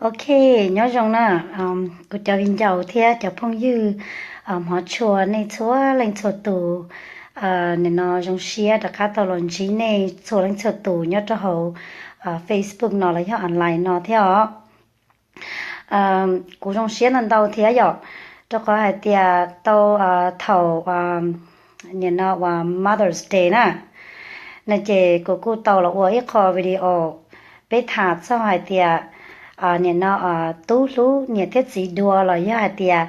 Ok, nyob zoo na, kuv cov viv ncaus thiab cov phooj ywg hmov tshua nej txhua leej txhua tus. Nim no zoo siab rov qab tau los ntsib nej txhua leej txhua tus nyob rau hauv Facebook no los yog online no thiab os. Kuv zoo siab ntau ntau thiab yom, rau qhov hais tias tau thaum nim no uas Mother's Day na, no ces kuv kuj tau los ua ib qho video peb tham txog hais tias nim no tub hlub niam thiab txiv dua los yog hais tias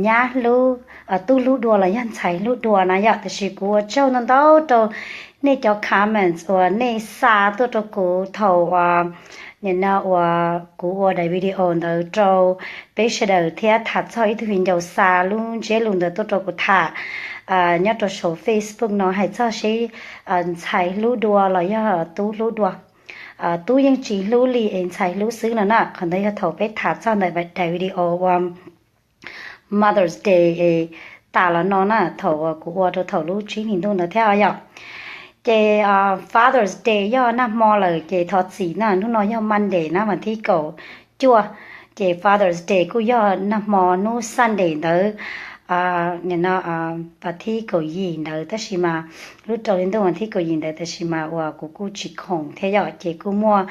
nyab hlub tub hlub dua los yog ntxhais hlub dua na yom. Tiam sis kuv ua tsaug ntau ntau rau nej cov comments uas nej xa tuaj rau kuv thaum nim no uas kuv ua daim video ntawd rau peb sawv daws thiab tham txog ib tug viv ncaus xa lub ntsiab lus ntawd tuaj rau kuv tham nyob rau saum Facebook no hais txog seb ntxhais hlub dua los yog tub hlub dua. Tub yeej tsis hlub li es ntxhais hlub xwb no na. Qhov ntawd yog thaum peb tham txog ntawm daim video uas Mother's Day es tas los no na, thaum uas kuv ua rau thaum lub tsib hlis ntuj ntawd thiab yom. Ces Father's Day yog nag hmo lawm ces thov txim na, hnub no yog Monday na, vas thib kaum cuaj, ces Father's Day kuj yog nag hmo hnub Sunday ntawd, nim no vas thib kaum yim ntawd, tab sis mas lub rau hli ntuj vas thib kaum yim ntawd, tab sis mas uas kuv kuj tsis khoom thiab yom, ces kuj muaj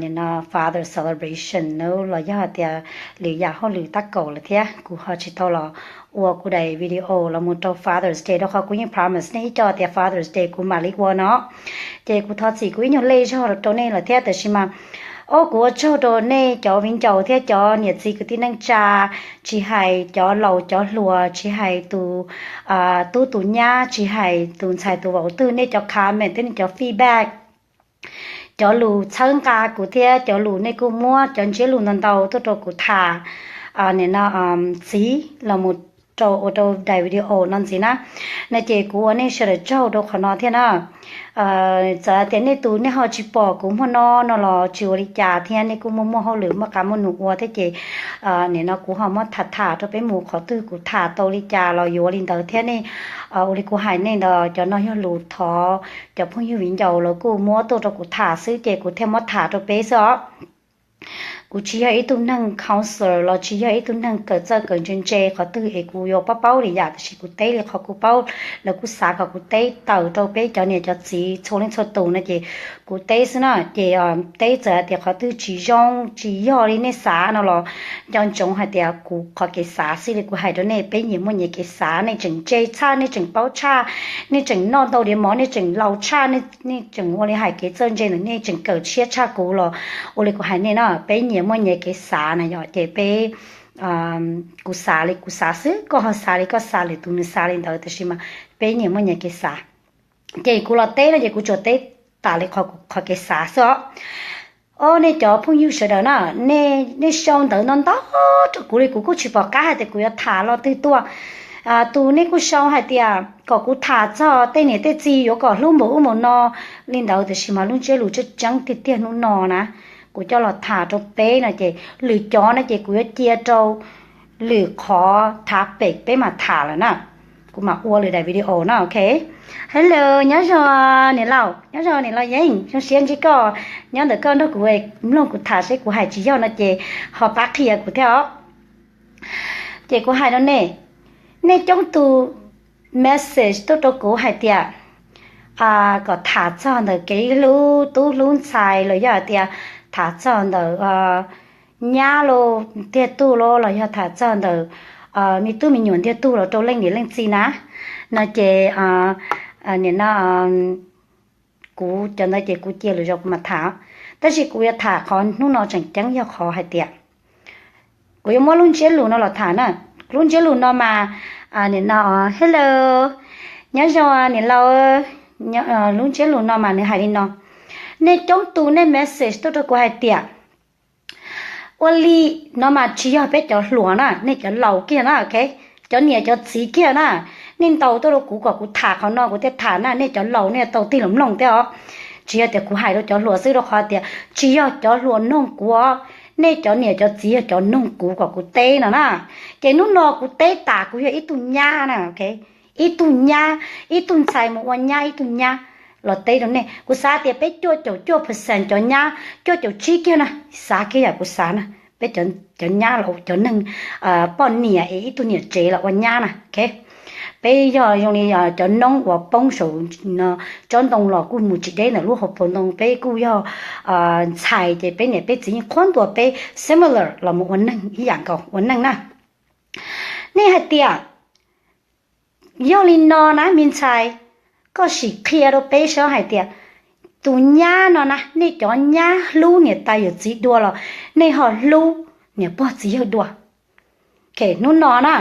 nim no Father Celebration na los yog hais tias lwm yam hauj lwm tab kaum lawm thiab kuv ho tsis tau los ua kuv daim video los mus rau Father's Day, rau qhov kuv yeej promise nej ib co tias Father's Day kuv mam li ua no. Ces kuv thov txim kuv ib nyuag lej zog rau nej lawm thiab, tab sis mas o kuv ua tsaug rau nej cov viv ncaus thiab cov niam txiv kwv tij neej tsa, tsis hais cov laus cov hluas, tsis hais tus tub tus nyab, tsis hais tus ntxhais tus vauv twg, nej cov comment thiab nej cov feedback, cov lus txhawb nqa kuv thiab cov lus nej kuj muab cov ntsiab lus ntau ntau tuaj rau kuv tham nim no ntxiv los mus rau ua rau daim video no ntxiv na, no ces kuv ua nej sawv daws tsaug rau qhov no thiab na. Txawm tias nej tus nej ho tsis pom kuv muaj no no los tsis ua li cas thiab, nej kuj muaj muaj hauj lwm muaj qab muaj num ua thiab ces nim no kuv ho muab tham tham rau peb mus qhov twg kuv tham tau li cas los yuav li ntawd thiab nej. Ua li kuv hais nej ntawd, cov no yog lus thov cov phooj ywg viv ncaus lawv kuj muab tuaj rau kuv tham xwb ces kuv thiaj muab tham rau peb xwb os. Kuv tsis yog ib tug neeg counselor los tsis yog ib tug neeg kawm txawj kawm ntse ntse qhov twg es kuv yuav paub paub li yam, tab sis kuv teb li qhov kuv paub, lawv kuj xav kom kuv teb tawm rau peb cov niam cov txiv txhua leej txhua tus no ces kuv teb xwb na. Ces teb txawm hais tias qhov twg tsis zoo tsis yog li nej xav no los nco ntsoov hais tias kuv qhov kev xav xwb li kuv hais rau nej, peb nyias muaj nyias kev xav, nej tseem ntse tshaj, nej tseem paub tshaj, nej tseem noj ntau diav mov, nej tseem laus tshaj, nej tseem ua li hais kev txawj ntse ntawm nej tseem kawm tshiab tshaj kuv los ua li kuv hais nej no, peb nyias muaj nyias kev xav na yom. Ces peb, kuv xav li kuv xav xwb, koj ho xav li koj xav, lwm tus nws xav li ntawd, tab sis mas peb nyias muaj nyias kev xav. Ces kuv los teb no ces kuv tsuas teb tas li qhov kev xav xwb os. O nej cov phooj ywg sawv daws na, nej sau ntawv ntau ntau rau kuv li kuv kuj tsis pom qab hais tias kuv yuav tham lo twg tuaj. Tus nej kuj sau hais tias kom kuv tham txog tej niam tej txiv yuav kom hlub npaum ub npaum no li ntawd, tiam sis mas lub ntsiab lus tseeb tseeb tiag tiag hnub no na, kuv coj los tham rau peb no ces lwm cov no ces kuv yuav cia rau lwm qhov thav pem peb mam tham lawm na, kuv mam ua lwm daim video na, ok. Hello, nyob zoo niam laus, nyob zoo niam laus Yeej, zoo siab ntsib koj, nyob ntawm koj nrog kuv mloog kuv tham seb kuv hais tsis yog no ces ho pab qhia kuv thiab os. Ces kuv hais rau nej, nej coob tus message tuaj rau kuv hais tias kom tham txog ntawm kev hlub tub hlub ntxhais los yog hais tias tham txog ntawm nyab los ntiag tug los los yog tham txog ntawm me tub me nyuam ntiag tug los rau leej niam leej txiv na, no ces nim no kuv cov ntawd ces kuv cia lwm zaus kuv mam tham. Tab sis kuv yuav tham qhov hnub no tseem ceeb yog qhov hais tias kuv yuav muab lub ntsiab lus no los tham na. Lub ntsiab lus no mas, nim no, hello, nyob zoo niam laus, lub ntsiab lus no mas nws hais li no. Nej coob tus nej message tuaj rau kuv hais tias ua li no mas tsis yog peb cov hluas na, nej cov laus kiag na, ok, cov niam cov txiv kiag na, nej ntaus tuaj rau kuv kom kuv tham qhov no kuv thiaj tham na, nej cov laus nej tau tig los mloog thiab os. Tsis yog tias kuv hais rau cov hluas xwb, rau qhov tias tsis yog cov hluas noog kuv os, nej cov niam cov txiv yog cov noog kuv kom kuv teb no na. Ces hnub no kuv teb tas kuv yog ib tug nyab na, ok, ib tug nyab, ib tug ntxhais mus ua nyab ib tug nyab. los teb rau nej. Kuv xav tias peb cuaj caum cuaj percent cov nyab, cuaj caum tsib kiag na, xav kiag yam kuv xav na, peb cov nyab los cov neeg poj niam es ib tug niam tsev los ua nyab na, ok. Peb yog zoo li cov noob uas poob saum tsob ntoo los kuj mus tsis deb ntawm lub hauv paus ntoo, peb kuj yog ntxhais ces peb niam peb txiv yeej qhuab ntuas peb similar los mus ua neeg ib yam nkaus ua neej na. Nej hais tias, yog li no na me ntxhais, koj sim qhia rau peb saib hais tias tus nyab no na, nej cov nyab hlub niam tais yawm txiv dua los nej ho hlub niam pog txiv yawg dua? Ok, hnub no na,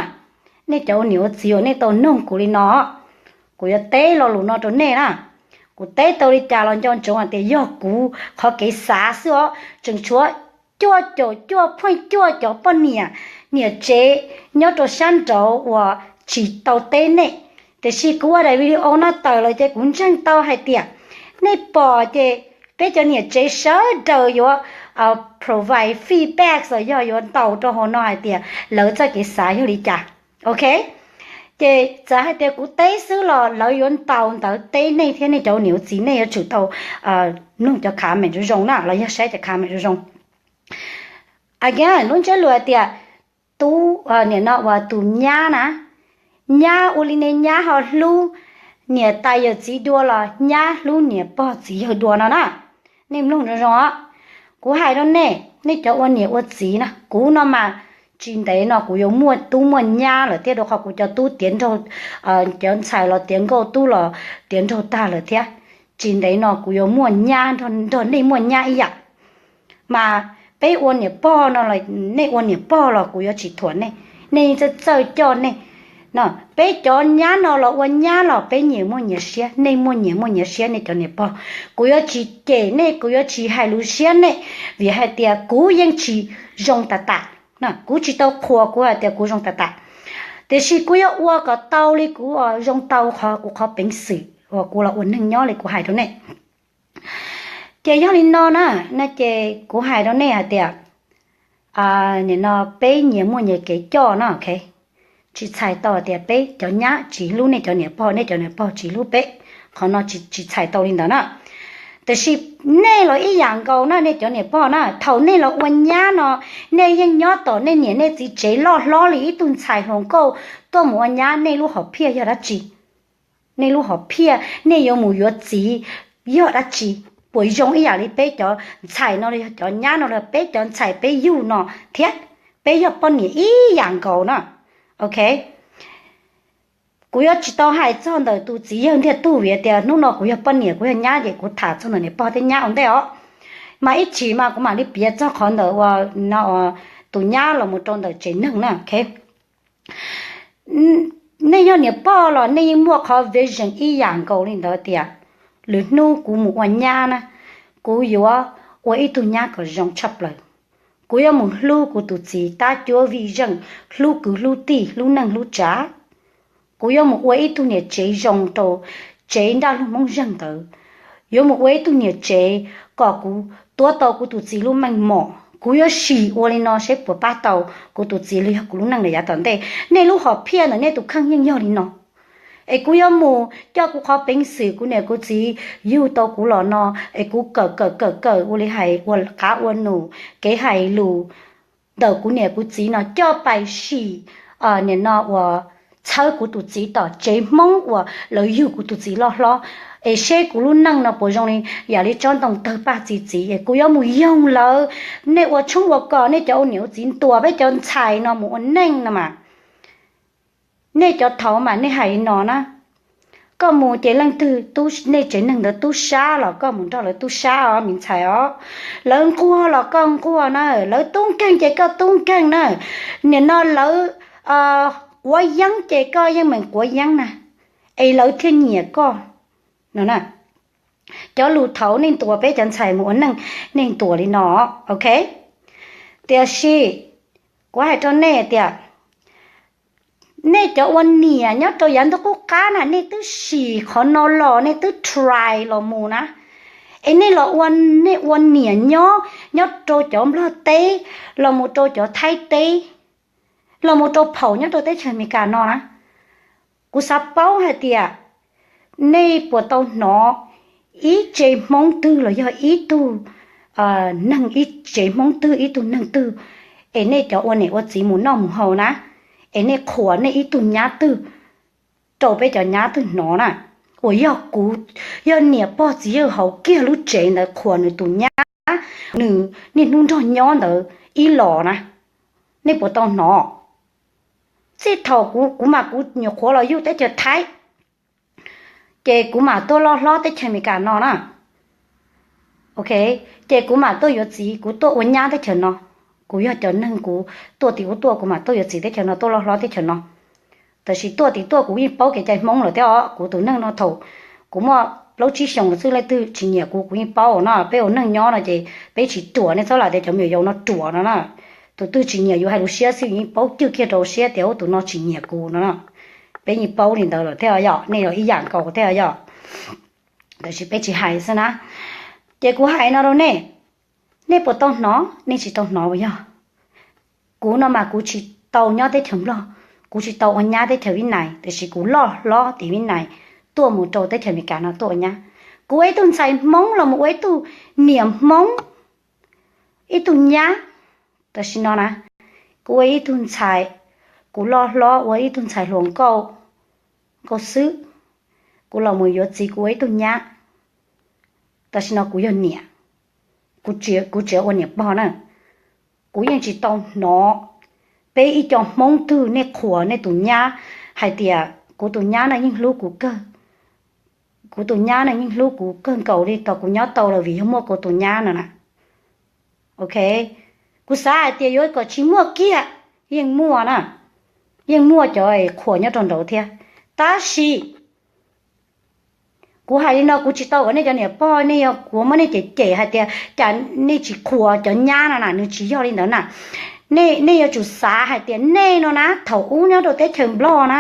nej cov ua niam ua txiv uas nej tau noog kuv li no, kuv yuav teb lo lus no rau nej na. Kuv teb tau li cas los nco ntsoov hais tias yog kuv qhov kev xav xwb os, tseem tshuav cuaj caum cuaj point cuaj cov poj niam niam tsev nyob rau sab nraud uas tsis tau teb nej. Tiam sis kuv ua daim video no tawm lawm ces kuv ntseeg tau hais tias nej pom ces peb cov niam tsev sawv daws yuav provide feedback los yog yuav ntaus rau hauv no hais tias lawv txoj kev xav yog li cas. Ok, ces txawm hais tias kuv teb xwb los lawv yuav ntaus ntawv teb nej thiab nej cov ua niam ua txiv nej yuav tsum tau mloog cov comment zoo zoo na los yog saib cov comment zoo zoo. Again, lub ntsiab lus hais tias tub, nim no uas tus nyab na, nyab ua li nej nyab ho hlub niam tais yawm txiv dua los nyab hlub niam pog txiv yawg dua no na. Nej mloog zoo zoo os. Kuv hais rau nej, nej cov ua niam ua txiv na, kuv no mas tsis ntev no kuv yuav muaj tub muaj nyab lawm thiab, rau qhov kuv cov tub tiav nraug, cov ntxhais los tiav nkauj, tub los tiav nraug tag lawm thiab. Tsis ntev no kuv yuav muaj nyab nrog nej muaj nyab ib yam. Mas peb ua niam pog no, nej ua niam pog los kuv yuav tsis thuam nej, nej txawj txawj coj nej. No, peb cov nyab no los ua nyab los peb nyias muaj nyias siab, nej muaj nyias muaj nyias siab nej cov niam pog. Kuv yuav tsis cem nej, kuv yuav tsis hais lus siab nej, vim hais tias kuv yeej tsis zoo tas tas. Kuv tsis tau qhuas kuv hais tias kuv zoo tas tas, tiam sis kuv yuav ua kom tau li kuv zoo tau qhov kuv qhov peev xwm uas kuv los ua neeg nyob li kuv hais rau nej. Ces yog li no na, no ces kuv hais rau nej hais tias, nim no peb nyias muaj nyias kev coj no, ok. Tsis txhais tau tias peb cov nyab tsis hlub nej cov niam pog, nej cov niam pog tsis hlub peb, qhov no tsis txhais tau li ntawd na. Tiam sis nej los ib yam nkaus na, nej cov niam pog na, thaum nej los ua nyab no, nej yeej nyob tom nej niam nej txiv tsev loj hlob li ib tug ntxhais hluas nkauj tuaj mus ua nyab, nej lub hom phiaj yog dab tsi? Nej lub hom phiaj nej yuav mus yuav txiv yog dab tsi? Puas zoo ib yam li peb cov ntxhais no los yog cov nyab no los peb cov ntxhais peb yug no thiab? Peb yog poj niam ib yam nkaus na, ok. Kuv yuav tsis tau hais txog ntawm tus txiv yawg ntiag tug vim tias hnub no kuv yog poj niam kuv yog nyab ces kuv tham txog ntawm niam pog thiab nyab ua ntej os. Mas ib chim mas kuv mam li piav txog qhov ntawm ua tus nyab los mus rau ntawm tsev neeg na, ok. Nej yog niam pog los nej yeej muaj qhov vision ib yam nkaus li ntawd tias lwm hnub kuv mus ua nyab na, kuv yuav ua ib tug nyab kom zoo tshaj plaws. Kuv yuav mus hlub kuv tus txiv tab cuab vij zeej, hlub kwv hlub tij, hlub neej hlub tsav. Kuv yuav mus ua ib tug niam tsev zoo rau tsev nraj lug Hmoob zeeg ntawd. Yuav mus ua ib tug niam tsev kom kuv tuav tau kuv tus txiv lub meej mom. Kuv yuav sim ua li no seb puas pab tau kuv tus txiv los yog kuv lub neej rau yav tom ntej. Nej lub hom phiaj ntawm nej tus kheej yeej yog li no. Es kuv yuav mus coj kuv qhov peev xwm kuv niam kuv txiv yug tau kuv los no, es kuv kawm kawm kawm kawm ua li hais ua qav ua num, kev hais lus ntawm kuv niam kuv txiv no coj pais sim, nim no uas txhawb kuv tus txiv tom tsev Hmoob uas lawv yug kuv tus txiv loj hlob, es seb kuv lub neej no puas zoo li yam li tsob ntoo tawg paj txi txiv. Es kuv yuav mus yoog lawv. Nej ua tshoob ua kos, nej cov ua niam ua txiv ntuas peb cov ntxhais no mus ua neej no mas. Nej cov thaud mas nej hais li no na, koj mus ces leej twg, nej tsev neeg ntawd tub sab los koj mus nrog lawv tub sab os me ntxhais os. Lawv nquag los koj nquag na, lawv tub nkeeg ces koj tub nkeeg na. Nim no lawv quav yeeb ces koj yeej meem quav yeeb na, es lawv thiaj nyiam koj no na. Cov lus thaud nej ntuas peb cov ntxhais mus ua neej, nej ntuas li no, ok. Tiam sis kuv hais rau nej tias, nej cov ua niam nyob rau yav ntuj qub qab na, nej twb sim qhov no los, nej twb try los mus na, es nej los ua, nej ua niam nyob, nyob rau cov Nplog teb, los mus rau cov Thaib teb, los mus rau phaum nyob rau teb chaws Amelikas no na, kuv xav paub hais tias nej puas tau hnov ib tse Hmoob twg los yog ib tug neeg, ib tse Hmoob twg ib tug neeg twg, es nej cov ua niam ua txiv mus noj mus haus na, es nej qhuas nej ib tug nyab twg rau peb cov nyab twg hnov na, uas yog kuv, yog niam pog txiv yawg hauv kiag lub tsev ntawd qhuas nws tus nyab, nws niaj hnub nrog nyob ntawd ib los na, nej puas tau hnov? Txij thaum kuv, kuv mas kuv nyuam qhuav los yug teb chaws Thaib, ces kuv mam tuaj loj hlob teb chaws Amelikas no na. Ok, ces kuv mam tuaj yuav txiv, kuv tuaj ua nyab teb chaws no. Kuv yog cov neeg kuv tuaj tim ub tuaj, kuv mam tuaj yuav txiv teb chaws no, tuaj loj hlob teb chaws no. Tab sis tuaj tim tuaj kuv yeej paub kev cai Hmoob lawm thiab os. Kuv tus neeg no thaum kuv muaj plaub tsib xyoos xwb, leej twg tsis nyiam kuv, kuv yeej paub no. Peb ua neej nyob no ces peb tsis ruam, nej txhob lam tias cov me nyuam yaus no ruam no na. Tus twg tsis nyiam yus hais lus siab xwb, yus yeej paub cwj kiag rau siab tias ub tus no tsis nyiam kuv no na. Peb yeej paub li ntawd lawm thiab yom, nej los ib yam nkaus thiab yom. Tab sis peb tsis hais xwb na. Ces kuv hais no rau nej, nej puas tau hnov? Nej tsis tau hnov puas yog? Kuv no mas kuv tsis tau nyob teb chaws Nplog, kuv tsis tau ua nyab teb chaws Vib Nais, tiam sis kuv loj hlob tim Vib Nais tuaj mus rau teb chaws Amelikas no tuaj ua nyab. Kuv ua ib tug ntxhais Hmoob los mus ua ib tug niam Hmoob ib tug nyab. Tam sim no na, kuv ua ib tug ntxhais, kuv loj hlob ua ib tug ntxhais hluas nkauj, nkauj xwb, kuv los mus yuav txiv kuv ua ib tug nyab. Tam sim no kuv yog niam, kuv tsis, kuv tsis ua niam pog na. Kuv yeej tsis tau hnov peb ib co Hmoob twg nej qhuas nej tus nyab hais tias kuv tus nyab no yeej hlub kuv kawg, kuv tus nyab no yeej hlub kuv kawg nkaus li tau kuv nyob tau lawm vim yog muaj kuv tus nyab no na. Ok, kuv xav hais tias yuav kom tsis muaj kiag, yeej muaj na, yeej muaj cov qhuas nyob rau nraud thiab. Tab sis kuv hais li no kuv tsis tau kom nej cov niam pog nej yuav kuv muab nej cem cem hais tias cas nej tsis qhuas cov nyab no na, nws tsis yog li ntawd na. Nej, nej yuav tsum xav hais tias nej no na thaum ub nyob rau teb chaws Nplog na,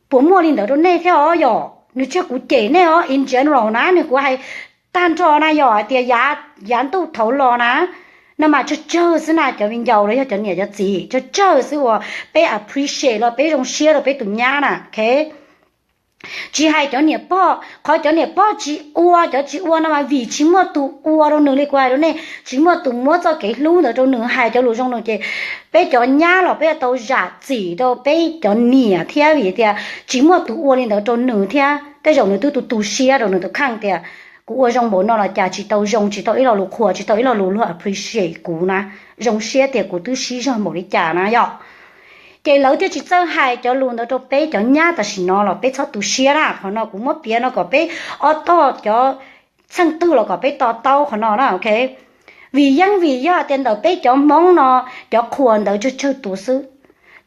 puas muaj li ntawd rau nej thiab os yom? Nws tsis yog kuv cem nej os, in general na, nws kuv hais tag nrho na, yog hais tias yav, yav ntuj thaud los na, no mas tsawg tsawg xwb na, cov viv ncaus los yog cov niam cov txiv tsawg tsawg xwb uas peb appreciate los peb zoo siab rau peb tus nyab na, ok. Tsis hais cov niam pog, qhov cov niam pog tsis ua, cov tsis ua no mas vim tsis muaj tus ua rau nws li kuv hais rau nej, tsis muaj tus muab txoj kev hlub ntawd rau nws, hais cov lus zoo nws ces peb cov nyab los peb yuav tau zam txim rau peb cov niam thiab, vim tias tsis muaj tus ua li ntawd rau nws thiab. Tej zaum nws twb tu tu siab rau nws tus kheej tias kuv ua zoo npaum no los cas tsis tau zoo, tsis tau ib lo lus qhuas, tsis tau ib lo lus luag appreciate kuv na, zoo siab tias kuv twb sib zog npaum li cas na yom. Ces lawv thiaj tsis txawj hais cov lus ntawd rau peb cov nyab tam sim no los peb txhob tu siab na. Qhov no kuv muab piav no kom peb ob tog cov txheej twg los kom peb to taub qhov no na, ok. Vim yeej vim yog tias ntawm peb cov Hmoob no, cov qhuas ntawd tsawg tsawg tus xwb,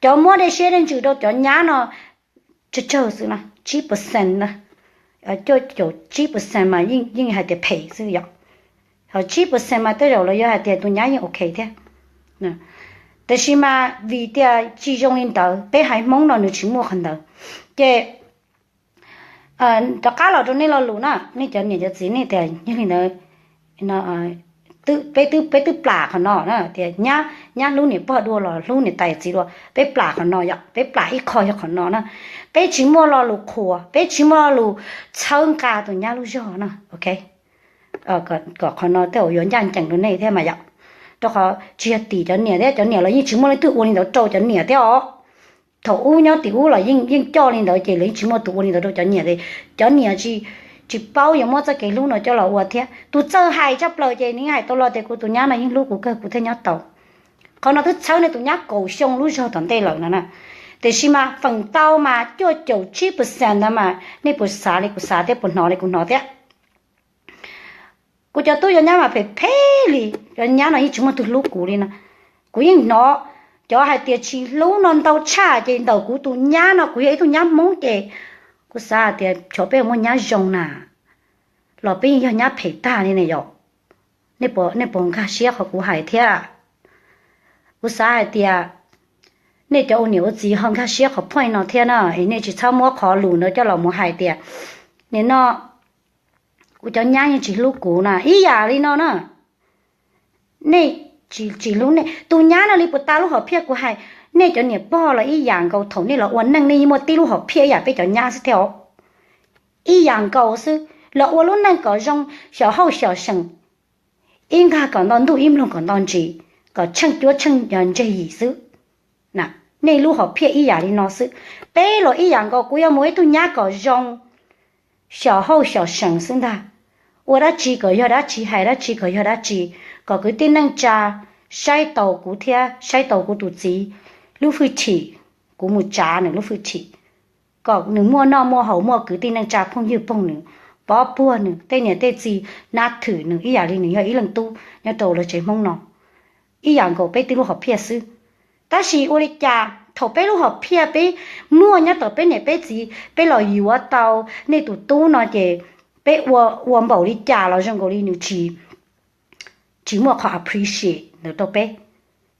cov muab dej siab dej ntsws rau cov nyab no tsawg tsawg xwb na, tsib percent na, cuaj caum tsib percent mas yeej hais tias phem xwb yom. Ho tsib percent mas tej zaum lawv yuav hais tias tus nyab yeej ok thiab. Tab sis mas vim tias tsis zoo li ntawd, peb haiv Hmoob no nws tsis muaj qhov ntawd. Ces rov qab los rau nej lo lus na, nej cov niam cov txiv nej tias yog li ntawd, peb twb plam qhov no na, tias nyab, nyab hlub niam pog dua los hlub niam tais txiv dua, peb plam qhov no yom, peb plam ib qho yog qhov no na. Peb tsis muaj lo lus qhuas, peb tsis muaj lo lus txhawb nqa tus nyab lub zog na, ok. Kom qhov no tej zaum yuav ncaj ncees rau nej thiab mas yom. Rau qhov tsis yog tim cov niam thiab, cov niam los yeej tsis muaj leej twg ua li ntawd rau cov niam thiab os. Thaum ub nyob tim ub los yeej, yeej coj li ntawd ces lawv yeej tsis muaj tus ua li ntawd rau cov niam li. Cov niam tsis, tsis paub yuav muab txoj kev hlub no coj los ua thiab. Tus txawj hais tshaj plaws ces nws hais tau los tias kuv tus nyab no yeej hlub kuv kawg kuv thiaj nyob tau. Qhov no twb txhawb nej tus nyab kaum xyoo lub zog tom ntej lawm no na. Tiam sis mas feem ntau mas cuaj caum tsib percent ntawd mas nej puas xav li kuv xav thiab, puas hnov li kuv hnov thiab? Kuv cov tub cov nyab mas phem phem li, cov nyab no yeej tsis muaj tus hlub kuv li no. Kuv yeej hnov cov hais tias tsis hlub no ntau tshaj, ces ntawm kuv tus nyab no kuv yog ib tug nyab Hmoob ces kuv xav hais tias xyov peb muaj nyab zoo na los peb yeej yog nyab phem tag li ne yom. Nej puas nkag siab qhov kuv hais thiab? Kuv xav hais tias nej cov ua niam ua txiv ho nkag siab qhov point no thiab na, es nej tsis txhob muab qhov lus ntawd coj los mus hais tias nim no kuv cov nyab yeej tsis hlub kuv na, ib yam li no na. Nej tsis, tsis hlub nej tus nyab no li puas tas lub hom phiaj kuv hais. Nej cov niam pog los ib yam nkaus, thaum nej los ua neej nej yeej muaj tib lub hom phiaj ib yam peb cov nyab xwb thiab os. Ib yam nkaus xwb, los ua lub neej kom zoo, xyom hauj xyom seem, ib nkag kom nto ntuj ib mloog kom nto ntsis, kom tsheej cuab tsheej ntseg yim xwb. Nej lub hom phiaj ib yam li no xwb. Peb los ib yam nkaus, kuv yuav mus ib tug nyab kom zoo, xyom hauj xyom seem xwb ntag. Ua dab tsi kom yog dab tsi, hais dab tsi kom yog dab tsi, kom kwv tij neej tsa saib taus kuv thiab saib taus kuv tus txiv lub hwj chim, kuv mus tsav nws lub hwj chim, kom nws muaj noj muaj haus, muaj kwv tij neej tsa phooj ywg phooj nws, pov puag nws, tej niam tej txiv nab thwm nws ib yam li nws yog ib leej tub nyob rau lawv tsev Hmoob no, ib yam nkaus peb tib lub hom phiaj xwb. Tab sis ua li cas thaum peb lub hom phiaj peb muaj nyob tom peb niam peb txiv, peb los yuav tau nej tus tub no ces peb ua, ua npaum li cas los zoo nkaus li nws tsis, tsis muaj qhov appreciate ntawd rau peb,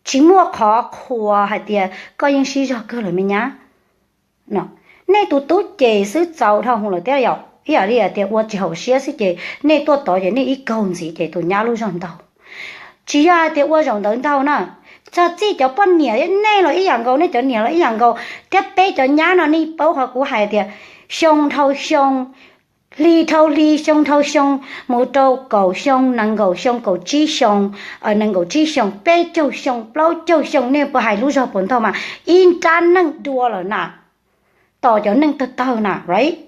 tsis muaj qhov qhuas hais tias koj yeej sib zog kawg lawm me nyab. Nej tus tub ces xwb txaus dhau hwv lawm thiab yom, ib yam li hais tias ua tsis haum siab xwb ces nej tuaj tod ces nej ib kaug ntxiv ces tus nyab lub zog ntau. Tsis yog hais tias ua zaum ntawd ntau na, txog txij cov poj niam nej los ib yam nkaus, nej cov niam los ib yam nkaus, thiab peb cov nyab no nej paub qhov kuv hais tias xyoo dhau xyoo, hli dhau hli, xyoo dhau xyoo, mus rau kaum xyoo, nees nkaum xyoo, kaum tsib xyoo, nees nkaum tsib xyoo, peb caug xyoo, plaub caug xyoo, nej puas hais lub zog puas ntau mas ib nrab neej dua lawm na, tos cov neej tawg tawg na, right?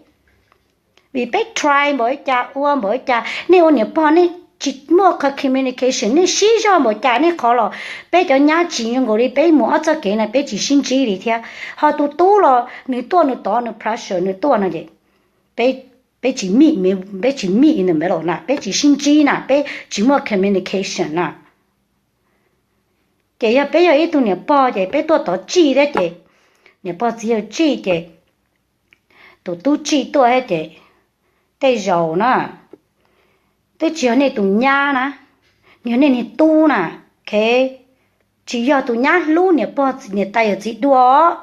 Vim peb try npaum li cas, ua npaum li cas, nej ua niam pog nej tsis muaj qhov communication, nej sib zog npaum cas nej qhov los peb cov nyab tsis zoo nkaus li peb mus ob txoj kev na peb tsis sib ntsib li thiab. Ho tus tub los nws tuaj nws tod nws pressure nws tuaj no ces peb, peb tsis meet, peb tsis meet in the middle na, peb tsis sib ntsib na, peb tsis muaj communication na. Ces yog peb yog ib tug niam pog ces peb tuaj tod tsij thiab ces niam pog txiv yawg tsij ces tus tub tsij tuaj thiab ces tej zaum na twb tsis yog nej tus nyab na, yog nej niag tub na, ok? Tsis yog tus nyab hlub niam pog niam tais yawm txiv dua.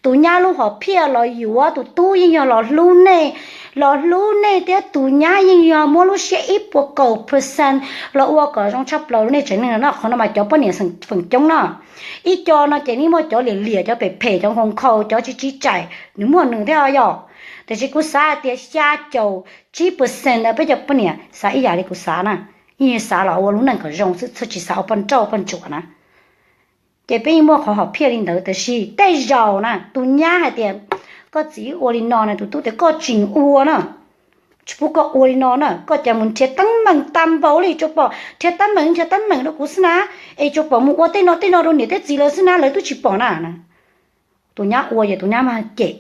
Tus nyab lub hom phiaj los yuav tus tub yeej yog los hlub nej, los hlub nej thiab tus nyab yeej yog muab lub siab ib puas kaum percent los ua kom zoo tshaj plaws rau nej tsev neeg no. Qhov no mas cov poj niam feem coob no, ib co no ces nej muaj cov liam liam, cov phem phem, cov nkaus nkhaus, cov tsis tsim txom, nws muaj nws thiab yom. Tiam sis kuv xav hais tias xya caum tsib percent peb cov poj niam xav ib yam li kuv xav na, yeej xav los ua lub neej kom zoo xwb, tsis xav ua poj nrauj poj ntsuam na. Ces peb yeej muaj qhov hom phiaj li ntawd, tiam sis tej zaum na tus nyab hais tias koj txiv ua li no na, tus tub tias koj tseem ua na, tsis pub koj ua li no na, koj cas mus nrhiav teeb meem tag npaum li, tsuas pom nrhiav teeb meem nrhiav teeb meem rau kuv xwb na, es tsuas pom mus ua tej no tej no rau niam thiab txiv lawv xwb na, lawv twb tsis pom na. Tus nyab ua ces tus nyab mag cem,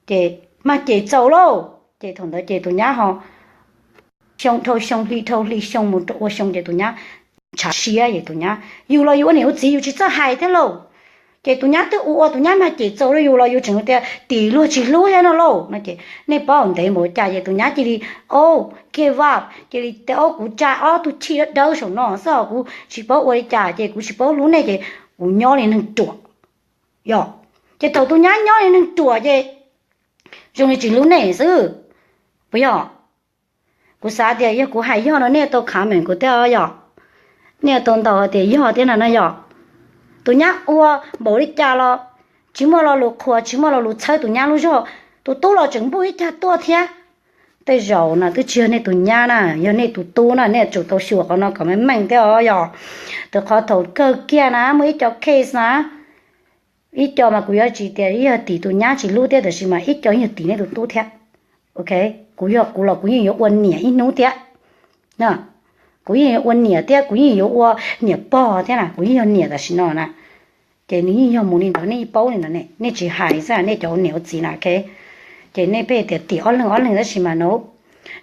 ces mag cem txaus lauj, ces thaum ntawd ces tus nyab ho xyoo dhau xyoo, hli dhau hli, xyoo mus rau ua xyoo ces tus nyab ntshav siab ces tus nyab, yus los yus ua niam ua txiv yus tsis txawj hais thiab lauj. Ces tus nyab twb ua ua tus nyab mag cem txaus rau yus los yus tseem tias tim luag tsis hlub thiab no lauj no ces nej paub ntev npaum cas ces tus nyab cia li, o, give up, cia li tias o kuv tsa ob tug chij dawb dawb saum no xwb os, kuv tsis paub ua li cas ces kuv tsis paub hlub nej ces kuv nyob li neeg ruam. Yog, ces thaum tus nyab nyob li neeg ruam ces zoo li tsis hlub nej xwb, puas yog? Kuv xav tias yog kuv hais yog no nej tau comment kuv thiab yom, nej tau ntaus hais tias yog thiab no na yom. Tus nyab ua npaum li cas los tsis muaj lo lus qhuas, tsis muaj lo lus txhawb tus nyab lub zog, tus tub los tseem npuj ib cag tuaj thiab. Tej zaum no twb tsis yog nej tus nyab na, yog nej tus tub na, nej tsum tau xyuas qhov no kom meej meej thiab os yog. Rau qhov thaum kawg kiag na muaj ib co case na, ib co mas kuv yuav tsis tias yog tim tus nyab tsis hlub thiab, tab sis mas ib co yog tim nej tus tub thiab. Ok, kuv yog kuv los kuv yeej yuav ua niam ib hnub thiab. Kuv yeej yuav ua niam thiab, kuv yeej yuav ua niam pog thiab na, kuv yeej yog niam tam sim no na. Ces nws yeej yog mus li ntawd, nej yeej paub li ntawd ne, nej tsis hais xwb, nej cov ua niam ua txiv na, ok. Ces nej pheej tias tim ob leeg ob leeg, tab sis mas no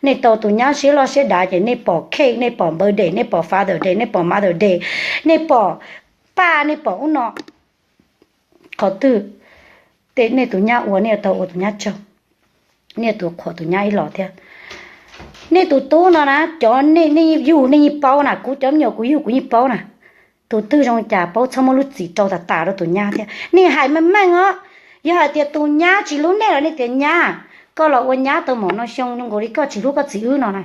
nej tau tus nyab siab loj siab dav ces nej pom cake, nej pom birthday, nej pom Father Day, nej pom Mother Day, nej pom paj, nej pom ub no. Qhov twg tej nej tus nyab ua nej yuav tau ua tus nyab tsaug, nej yuav tau qhuas tus nyab ib los thiab. Nej tus tub no na, cov nej yug nej yeej paub na, kuv cov me nyuam kuv yug kuv yeej paub na. Tus twg zoo li cas paub, txhob muab lub txim rau tas tas rau tus nyab thiab. Nej hais meej meej os, yog hais tias tus nyab tsis hlub nej los nej tias nyab, koj los ua nyab tau mom no xyoo zoo nkaus li koj tsis hlub koj txiv wb no na.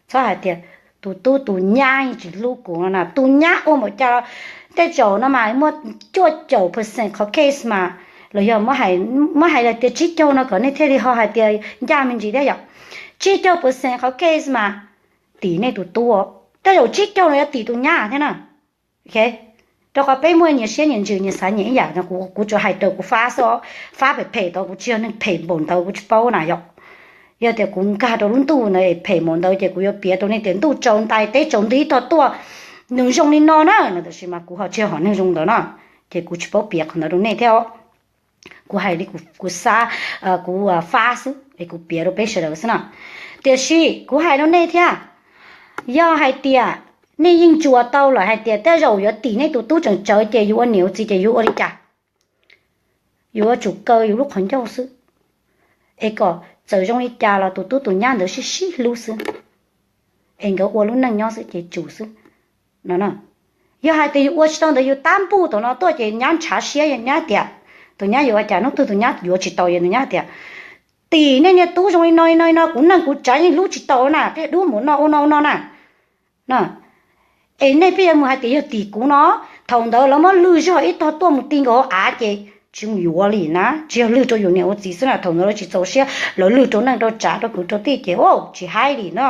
Txhob hais tias tus tub tus nyab yeej tsis hlub kuv no na, tus nyab ua npaum cas los tej zaum no mas muaj cuaj caum percent qhov case mas, los yog muab hais los tias tsib caug no kom nej thiaj li ho hais tias ncaj me ntsis thiab yom. tsib caug percent qhov case mas tim nej tus tub, tej zaum tsib caug no yuav tim tus nyab thiab na. Rau qhov peb muaj nyias siab nyias ntsws nyias xav nyias ib yam no, kuv tsuas hais raws kuv fab xwb, fab phem phem tod kuv tsis yog neeg phem npaum ntawd kuv tsis paub na yom. Yog tias kuv nkag rau lub ntuj ntawd phem npaum ntawd ces kuv yuav piav rau nej tias ntuj tsaus ntais teb tsaus nti ib tog tuaj, nws zoo li no na no, tiam sis mas kuv ho tsis yog hom neeg zoo ntawd no, ces kuv tsis paub piav qhov ntawd rau nej thiab. Kuv hais li kuv xav, kuv fab xwb es kuv piav rau peb sawv daws xwb no. Tiam sis kuv hais rau nej thiab, yog hais tias nej yeej ntsuas tau lawm hais tias tej zaum yuav tim nej tus tub tseem tsawv ces yus ua niam ua txiv ces yus ua li cas? Yuav tsum kaw yus lub qhov ncauj xwb, es kom txawm zoo li cas los tus tub tus nyab ntawd sib sib hlub xwb, es nkawd ua lub neej nyob xwb ces tsum xwb no. Yog hais tias yus ua tsis tau ntawd yus tab npuj tom no tuaj ces nyab ntshav siab, nyab tias, tus nyab yuav ua cas, hnub twg tus nyab yuav tsis tau, tus nyab tias, tim nej niag tub zoo li no li no li no, kuv neej kuv tsav yeej hlub tsis tau na, qia dub mus no ua no ua no na. Es nej pheej yuav mus hais tias yog tim kuv no, thaum ntawd lawv muab lwg zog ib tog tuaj mus ti nkaus hauv av ces tsis yuav li na, tsis yog lwg rau yus niam ua txiv xwb na, thaum ntawd lawv tsis txaus siab, lawv lwg rau neej rau tsav rau kwv rau tij ces tsis haib li no.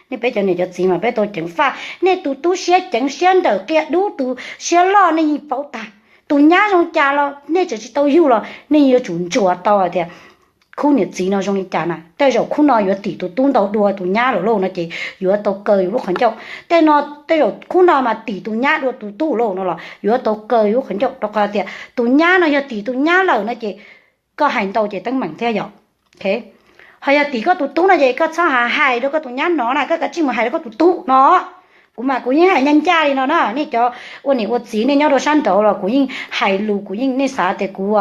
Nej peb cov niam cov txiv mas peb tau ceev faj, nej tus tub siab ceev siab ntawm qia dub, tus siab loj nej yeej paub tag. Tus nyab zoo cas los nej tseem tsis tau yug los nej yuav tsum ntsuas tau hais tias khub niam txiv no zoo li cas na, tej zaum khub no yuav tim tus tub ntau dua tus nyab lawm lauj no ces yuav tau kaw yus lub qhov ncauj. Tej no, tej zaum khub no mas tim tus nyab dua tus tub lauj no los yuav tau kaw yus lub qhov ncauj, rau qhov tias tus nyab no yog tim tus nyab lawm no ces koj hais ntau ces teeb meem thiab yom. Ho yog tim koj tus tub no ces koj txhob hais rau koj tus nyab hnov na, koj kav tsij mus hais rau koj tus tub no. Kuv mas kuv yeej hais ncaj ncaj li no na, nej cov ua niam ua txiv nej nyob rau sab nraud los kuv yeej hais lus, kuv yeej, nej xav tias kuv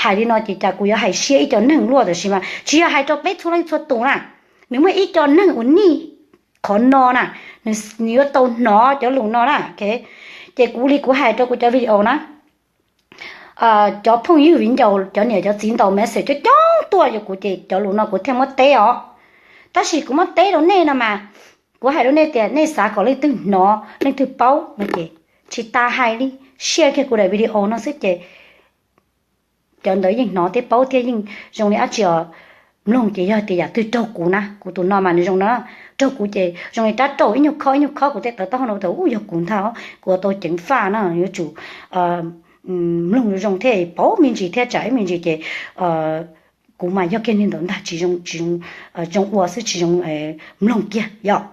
hais li no ces cas kuv yuav hais siab ib co neeg luaj, tiam sis mas tsis yog hais rau peb txhua leej txhua tus na. Nws muaj ib co neeg uas nij qhov no na, nws yuav tau hnov cov lus no na. Ces kuv li kuv hais rau kuv cov video na, cov phooj ywg viv ncaus cov niam cov txiv ntaus message coob coob tuaj yuav kuv ces cov lus no kuv thiaj muab teb os. Tab sis kuv muab teb rau nej no mas, kuv hais rau nej tias nej xav kom leej twg hnov leej twg paub no ces tsis tas hais li, share kiag kuv daim video no xwb ces cov ntawd yeej hnov thiab paub thiab yeej zoo li dab tsi os. Mloog ces yog tias yam twg raug kuv na, kuv tus no mas nws zoo no, raug kuv ces zoo li rab raum ib nyuag khob ib nyuag khob kuv tej tawv taub hau no tau ub yog kuv ntag, kuv tau ceev faj no yuav tsum mloog zoo thiab paub me ntsis thiab tsam ib me ntsis ces kuv mas yog kiag li ntawd ntag, tsis zoo, tsis zoo ua xwb tsis zoo mloog kiag yom.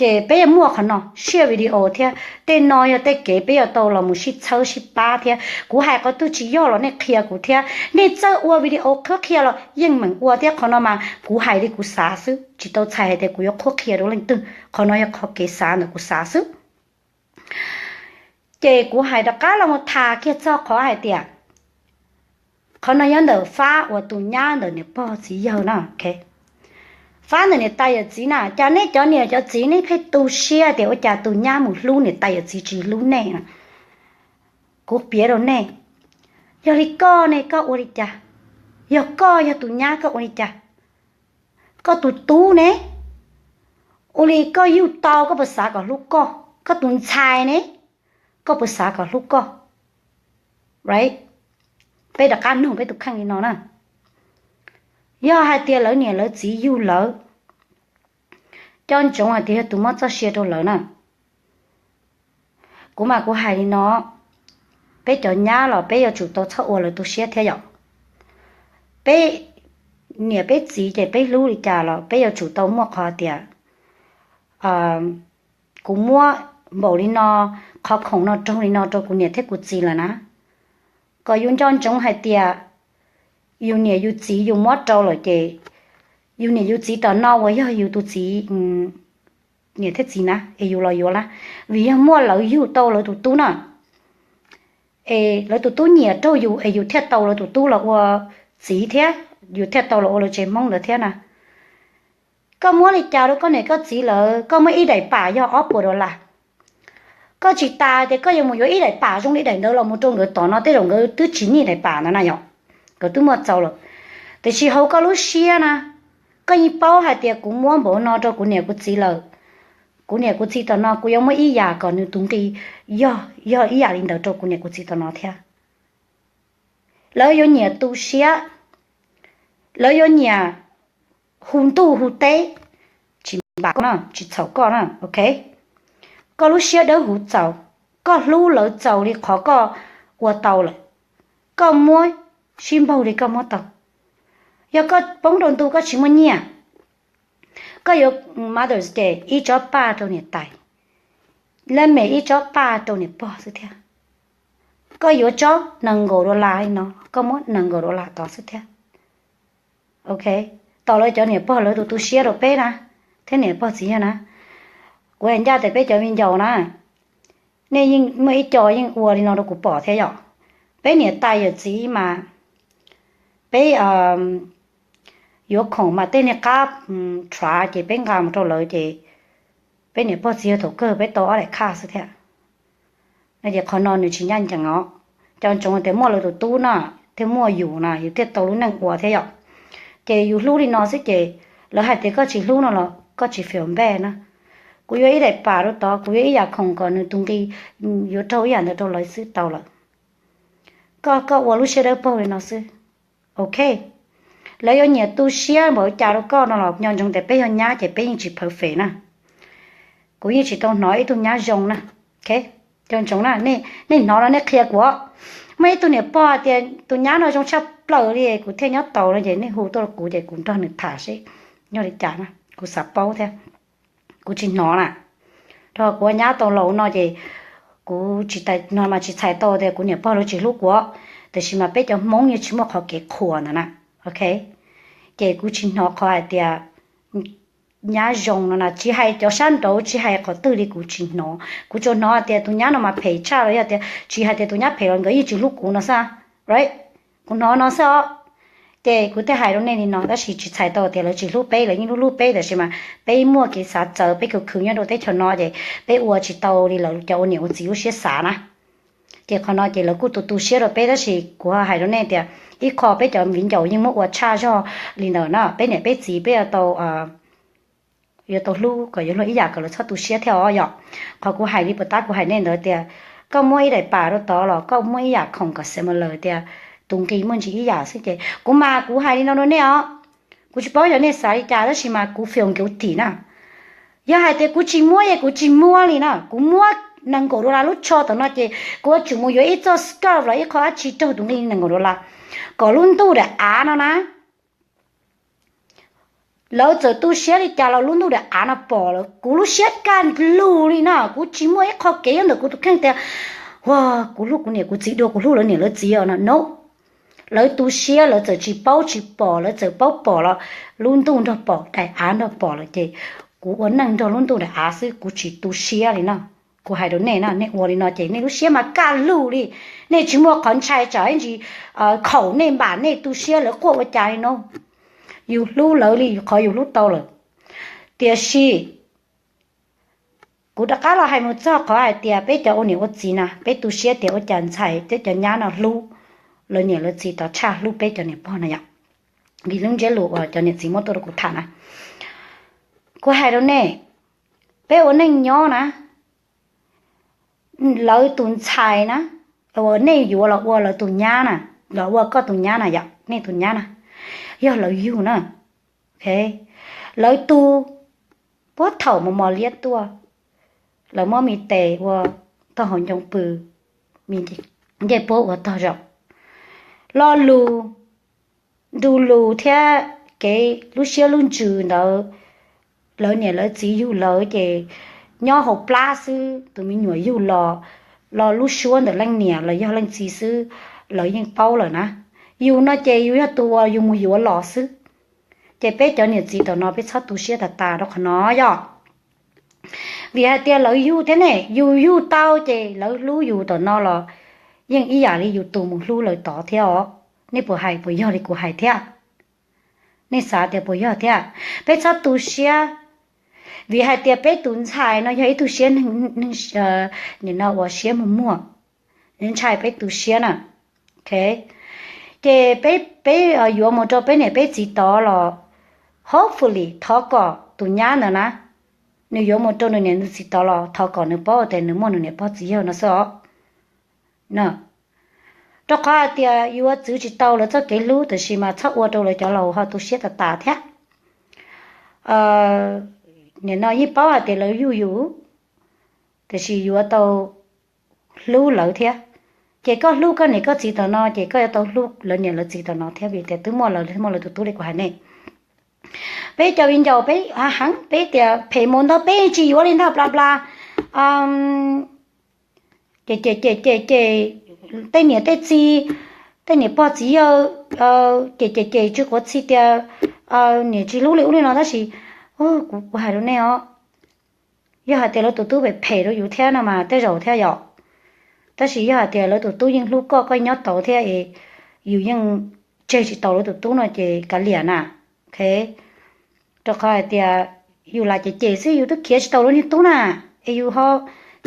Ces peb yuav muaj qhov no share video thiab, tej no yog tej kev peb yuav tau los mus sib txhawb sib pab thiab. Kuv hais qhov twg tsis yog los nej qhia kuv thiab, nej txawj ua video qhuab qhia los yeej meem ua thiab. Qhov no mas kuv hais li kuv xav xwb, tsis tau txhais hais tias kuv yuav qhuab qhia rau leej twg, qhov no yog qhov kev xav ntawm kuv xav xwb. Ces kuv hais rov qab los mus tham kiag txog qhov hais tias qhov no nyob ntawm fab uas tus nyab ntawm niam pog txiv yawg na. Fab ntawm niam tais yawm txiv na, cas nej cov niam cov txiv nej pheej tu siab tias ua cas tus nyab mus hlub niam tais yawm txiv tsis hlub nej na? Kuv piav rau nej, yog li koj ne koj ua li cas? Yog koj yog tus nyab koj ua li cas? Koj tus tub ne, ua li koj yug tau koj puas xav kom hlub koj? Koj tus ntxhais ne, koj puas xav kom hlub koj? Peb rov qab nug peb tus kheej li no na, yog hais tias lawv niam lawv txiv yug lawv, coj ntsoov hais tias yog tus muab txoj sia rau lawv na. Kuv mas kuv hais li no, peb cov nyab los peb yuav tsum tau txhob ua lawv tu siab thiab yom. Peb niam peb txiv ces peb hlub li cas los peb yuav tsum tau muaj qhov tias kuv muab npaum li no, qhov khoom no raug li no rau kuv niam thiab kuv txiv lawm na. Kom yus nco ntsoov hais tias yus niam yus txiv yus muab rau lawm ces yus niam yus txiv tom no uas yog yus tus txiv, niam thiab txiv na es yus los yuav lawm, vim yog muaj lawv yug tau lawv tus tub na, es lawv tus tub nyiam raug yus es yus thiaj tau lawv tus tub los ua txiv thiab yus thiaj tau los ua lawv tsev Hmoob ntawd thiab na. Koj muab li cas rau koj niam koj txiv lawm, koj muab ib daim pam yog ob puas dollar, koj tsis tas tias koj yuav mus yuav ib daim pam zoo li daim ntawd los mus rau nkawd tom no, tej zaum nkawd twb tsis nyiam daim pam ntawd na yom, nkawd twb muaj txaus lawm. Tiam sis hauv koj lub siab na, koj yeej paub hais tias kuv muab npaum no rau kuv niam kuv txiv lawm, kuv niam kuv txiv tom no kuv yuav muab ib yam kom nws tus nqi yog, yog ib yam li ntawd rau kuv niam kuv txiv tom no thiab. Lawv yuav nyiam tu siab, lawv yuav nyiam hu ntuj hu teb, tsis npam koj na, tsis txhaum koj na, ok. Koj lub siab dawb huv txaus, koj hlub lawv txaus li qhov koj ua tau lawm, koj muab sib npaug li koj muab tau. Yog koj poob rau ntu koj tsis muaj nyiaj, koj yuav Mother's Day ib tsob paj rau niam tais, lab mem ib tsob paj rau niam pog xwb thiab. Koj yuav tsob nees nkaum dollar li no, koj muab nees nkaum dollar tod xwb thiab. Ok, tos lawv cov niam pog lawv tus tu siab rau peb na, thiab niam pog txiv yawg na. Kuv hais ncaj tias peb cov viv ncaus na, nej yeej muaj ib co yeej ua li no rau kuv pom thiab yom. Peb niam tais yawm txiv mas peb yuav khoom mas tej niag qab rhav ces peb nqa mus rau lawv ces peb niam pog txiv yawg thaum kawg peb tau ob daim khaj xwb thiab. No ces qhov no nws tsis ncaj ncees os. Cov ntsoov tias muaj lawv tus tub no thiaj muaj yus no yus thiaj tau lub neej ua thiab yom. Ces yus hlub li no xwb ces lawv hais tias koj tsis hlub no los koj tsis feel bad na. Kuv yuav ib daim pam rau tod, kuv yuav ib yam khoom kom nws tus nqi yuav raug ib yam ntawd rau lawv xwb tau lawm. Koj, koj ua lub siab dawb paug li no xwb. Ok, lawv yuav nyiam tu siab npaum cas rau koj no los nco ntsoov tias peb yog nyab ces peb yeej tsis perfect na. Kuv yeej tsis tau hnov ib tug nyab zoo na. Ok, nco ntsoov na, nej hnov no nej qhia kuv. Muaj ib tug niam pog tias tus nyab no zoo tshaj plaws li kuv thiaj nyob tau no ces nej hu tuaj rau kuv ces kuv nrog nws tham seb yog li cas na, kuv xav paub thiab. Kuv tsis hnov na, rau qhov kuv ua nyab tau laus no ces kuv tsis, no mas tsis txhais tau tias kuv niam pog lawv tsis hlub kuv, tiam sis mas peb cov Hmoob yeej tsis muaj qhov kev qhuas ntawd na. Ok, ces kuv tsis hnov qhov hais tias nyab zoo no na, tsis hais cov sab nraud tsis hais qhov twg li kuv tsis hnov. Kuv tsuas hnov hais tias tus nyab no mas phem tshaj los yog tias tsis hais tias tus nyab phem los nkawd yeej tsis hlub kuv no xwb. Right, kuv hnov no xwb os. Ces kuv thiaj hais rau nej li no, tab sis tsis txhais tau tias lawv tsis hlub peb, lawv yeej hlub hlub peb, tiam sis mas peb muaj kev xav txawv, peb khwv khwv nyob rau teb chaws no ces peb ua tsis tau li lawv cov ua niam ua txiv lub siab xav na. Ces qhov no ces lawv kuj tu tu siab rau peb, tab sis kuv hais rau nej tias ib qho peb cov viv ncaus yeej muab ua tshaj zog li ntawd na, peb niam peb txiv peb yuav tau yuav tau hlub kom yuav luag ib yam kom lawv txhob tu siab thiab os yom. Qhov kuv hais li puas tab kuv hais nej ntawd tias koj muab ib daim pam rau tod los koj muab ib yam khoom kom similar tias tus nqi muaj ntsis ib yam xwb ces kuv mas kuv hais li no rau nej os. Kuv tsis paub yog nej xav li cas tab sis mas kuv feel guilty na. Yog hais tias kuv tsis muab es kuv tsis muab li na, kuv muab nees nkaum dollar lub tsho tom no ces kuv yuav tsum mus yuav ib txoj scarf los ib qho dab tsi raug tus nqi nees nkaum dollar kom lub ntuj daim av no na, lawv txawm tu siab li cas los lub ntuj daim av no pom lawm. Kuv lub siab kaj lug li na, kuv tsis muaj ib qho kev nyob ntawm kuv tus kheej tias, ua, kuv hlub kuv niam kuv txiv dua kuv hlub lawv niam lawv txiv os no, no. Lawv tu siab, lawv txawm tsis paub tsis pom, lawv txawm paub pom los lub ntuj nrog pom, daim av nrog pom lawm ces kuv ua neej nrog lub ntuj daim av xwb, kuv tsis tu siab li no. Kuv hais rau nej na, nej ua li no ces nej lub siab mas kaj lug li, nej tsis muaj qhov ntshai tsam ib ntsis khaum nej npam nej tu siab lawv quaj ua cas li no. Yus hlub lawv li qhov yus hlub tau lawm. Tiam sis kuv rov qab los hais mus txog qhov hais tias peb cov ua niam ua txiv na, peb tu siab tias ua cas ntxhais thiab cov nyab no hlub lawv niam lawv txiv tod tshaj hlub peb cov niam pog na yom. Vim lub ntsiab lus uas cov niam txiv muab tuaj rau kuv tham na, kuv hais rau nej, peb ua neej nyob na, lawv tus ntxhais na, uas nej yuav los ua lawv tus nyab na, los ua koj tus nyab na yom, nej tus nyab na, yog lawv yug na, lawv tu puag thaum mos mos liab tuaj, lawv muab me tes ua tog hauv ncoo pw, me ncej puab ua tog zaum, lo lus, ntu lus thiab kev lub siab lub ntsws ntawd, lawv niam lawv txiv yug lawv ces nyob hauv plab xwb, tus me nyuam yug los, los lub suab ntawm leej niam los yog leej txiv xwb, lawv yeej paub lawm na. Yus no ces yus yog tus uas yus mus yuav los xwb. Ces peb cov niam txiv tom no peb txhob tu siab tas tas rau qhov no yom. Vim hais tias lawv yug thiab ne, yus yug tau ces lawv hlub yus tom no los yeej ib yam li yus tus mus hlub lawv tod thiab os. Nej puas hais puas yog li kuv hais thiab? Nej xav tias puas yog thiab? Peb txhob tu siab, vim hais tias peb tus ntxhais no yog ib tug siab neeg, nim no uas siab muag muag, ntshai peb tu siab na. Ces peb, peb yuav mus rau peb niam peb txiv tod los, hopefully thov kom tus nyab ntawd na, nws yuav mus rau nws niam nws txiv tod los thov kom nws paub tias nws muaj nws niam pog txiv yawg no xwb os. Rau qhov hais tias yuav txwv tsis tau lawv txoj kev hlub, tiam sis mas txhob ua rau lawv cov laus ho tu siab tas tas thiab. nim no yeej paub hais tias lawv yug yus, tiam sis yuav tau hlub lawv thiab. Ces koj hlub koj niam koj txiv tom no ces koj yuav tau hlub lawv niam lawv txiv tom no thiab, vim tias twb muaj lawv, muaj lawv tus tub li kuv hais nej. Peb cov viv ncaus peb heev, peb tias phem mus ntau peb tsis yuav li ntag bla bla. Ces ces ces ces ces tej niam tej txiv, tej niam pog txiv yawg ces ces ces tsis quav txhi tias niam tsis hlub li ub li no tab sis kuv, kuv hais rau nej os, yog hais tias lawv tus tub phem phem rau yus thiab no mas tej zaum thiab yom. Tab sis yog hais tias lawv tus tub yeej hlub koj, koj nyob tau thiab es yus yeej tseg tsis tau lawv tus tub no ces kav liam na. Rau qhov hais tias yus lam cem cem xwb, yus twb khiav tsis tau lawv niag tub na, es yus ho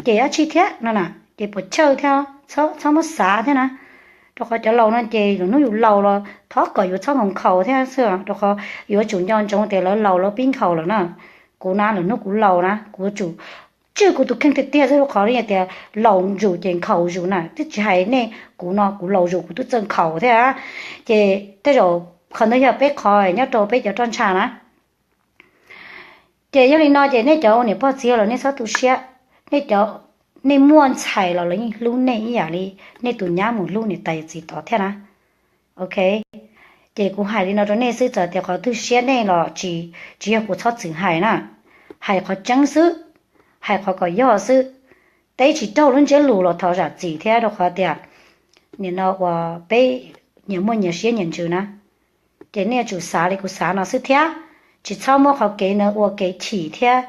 cem dab tsi thiab no na, ces puas chawj thiab, txhob muab xav thiab na. Rau qhov cov laus no ces lwm hnub yus laus los thov kom yuav txhob nkhaus thiab xwb, rau qhov yuav tsum nco ntsoov tias lawv laus lawv pib nkhaus lawm na. Kuv na lwm hnub kuv laus na kuv yuav tsum tswj kuv tus kheej tiag tiag xwb, rau qhov li tias laus zus ces nkhaus zus na, twb tsis hais nej kuv no kuv laus zus kuv twb txawj nkhaus thiab. Ces tej zaum qhov ntawd yog peb qhov nyob rau peb cov roj ntsha na. Ces yog li no ces nej cov ua niam pog txiv los nej txhob tu siab, nej cov, nej muaj ntxhais los lawv yeej hlub nej ib yam li nej tus nyab mus hlub niam tais yawm txiv tod thiab na. Ok, ces kuv hais li no rau nej xwb, txawm tias qhov twg siab nej los tsis, tsis yog kuv txhob txwm hais na, hais qhov tseeb xwb, hais qhov kom yog xwb. Teb tsis raug lub ntsiab lus los thov zam txim thiab, rau qhov tias nim no uas peb nyias muaj nyias siab nyias ntsws na. Ces nej yuav tsum xav li kuv xav no xwb thiab, tsis txhob muab qhov kev ntawd ua kev chim thiab.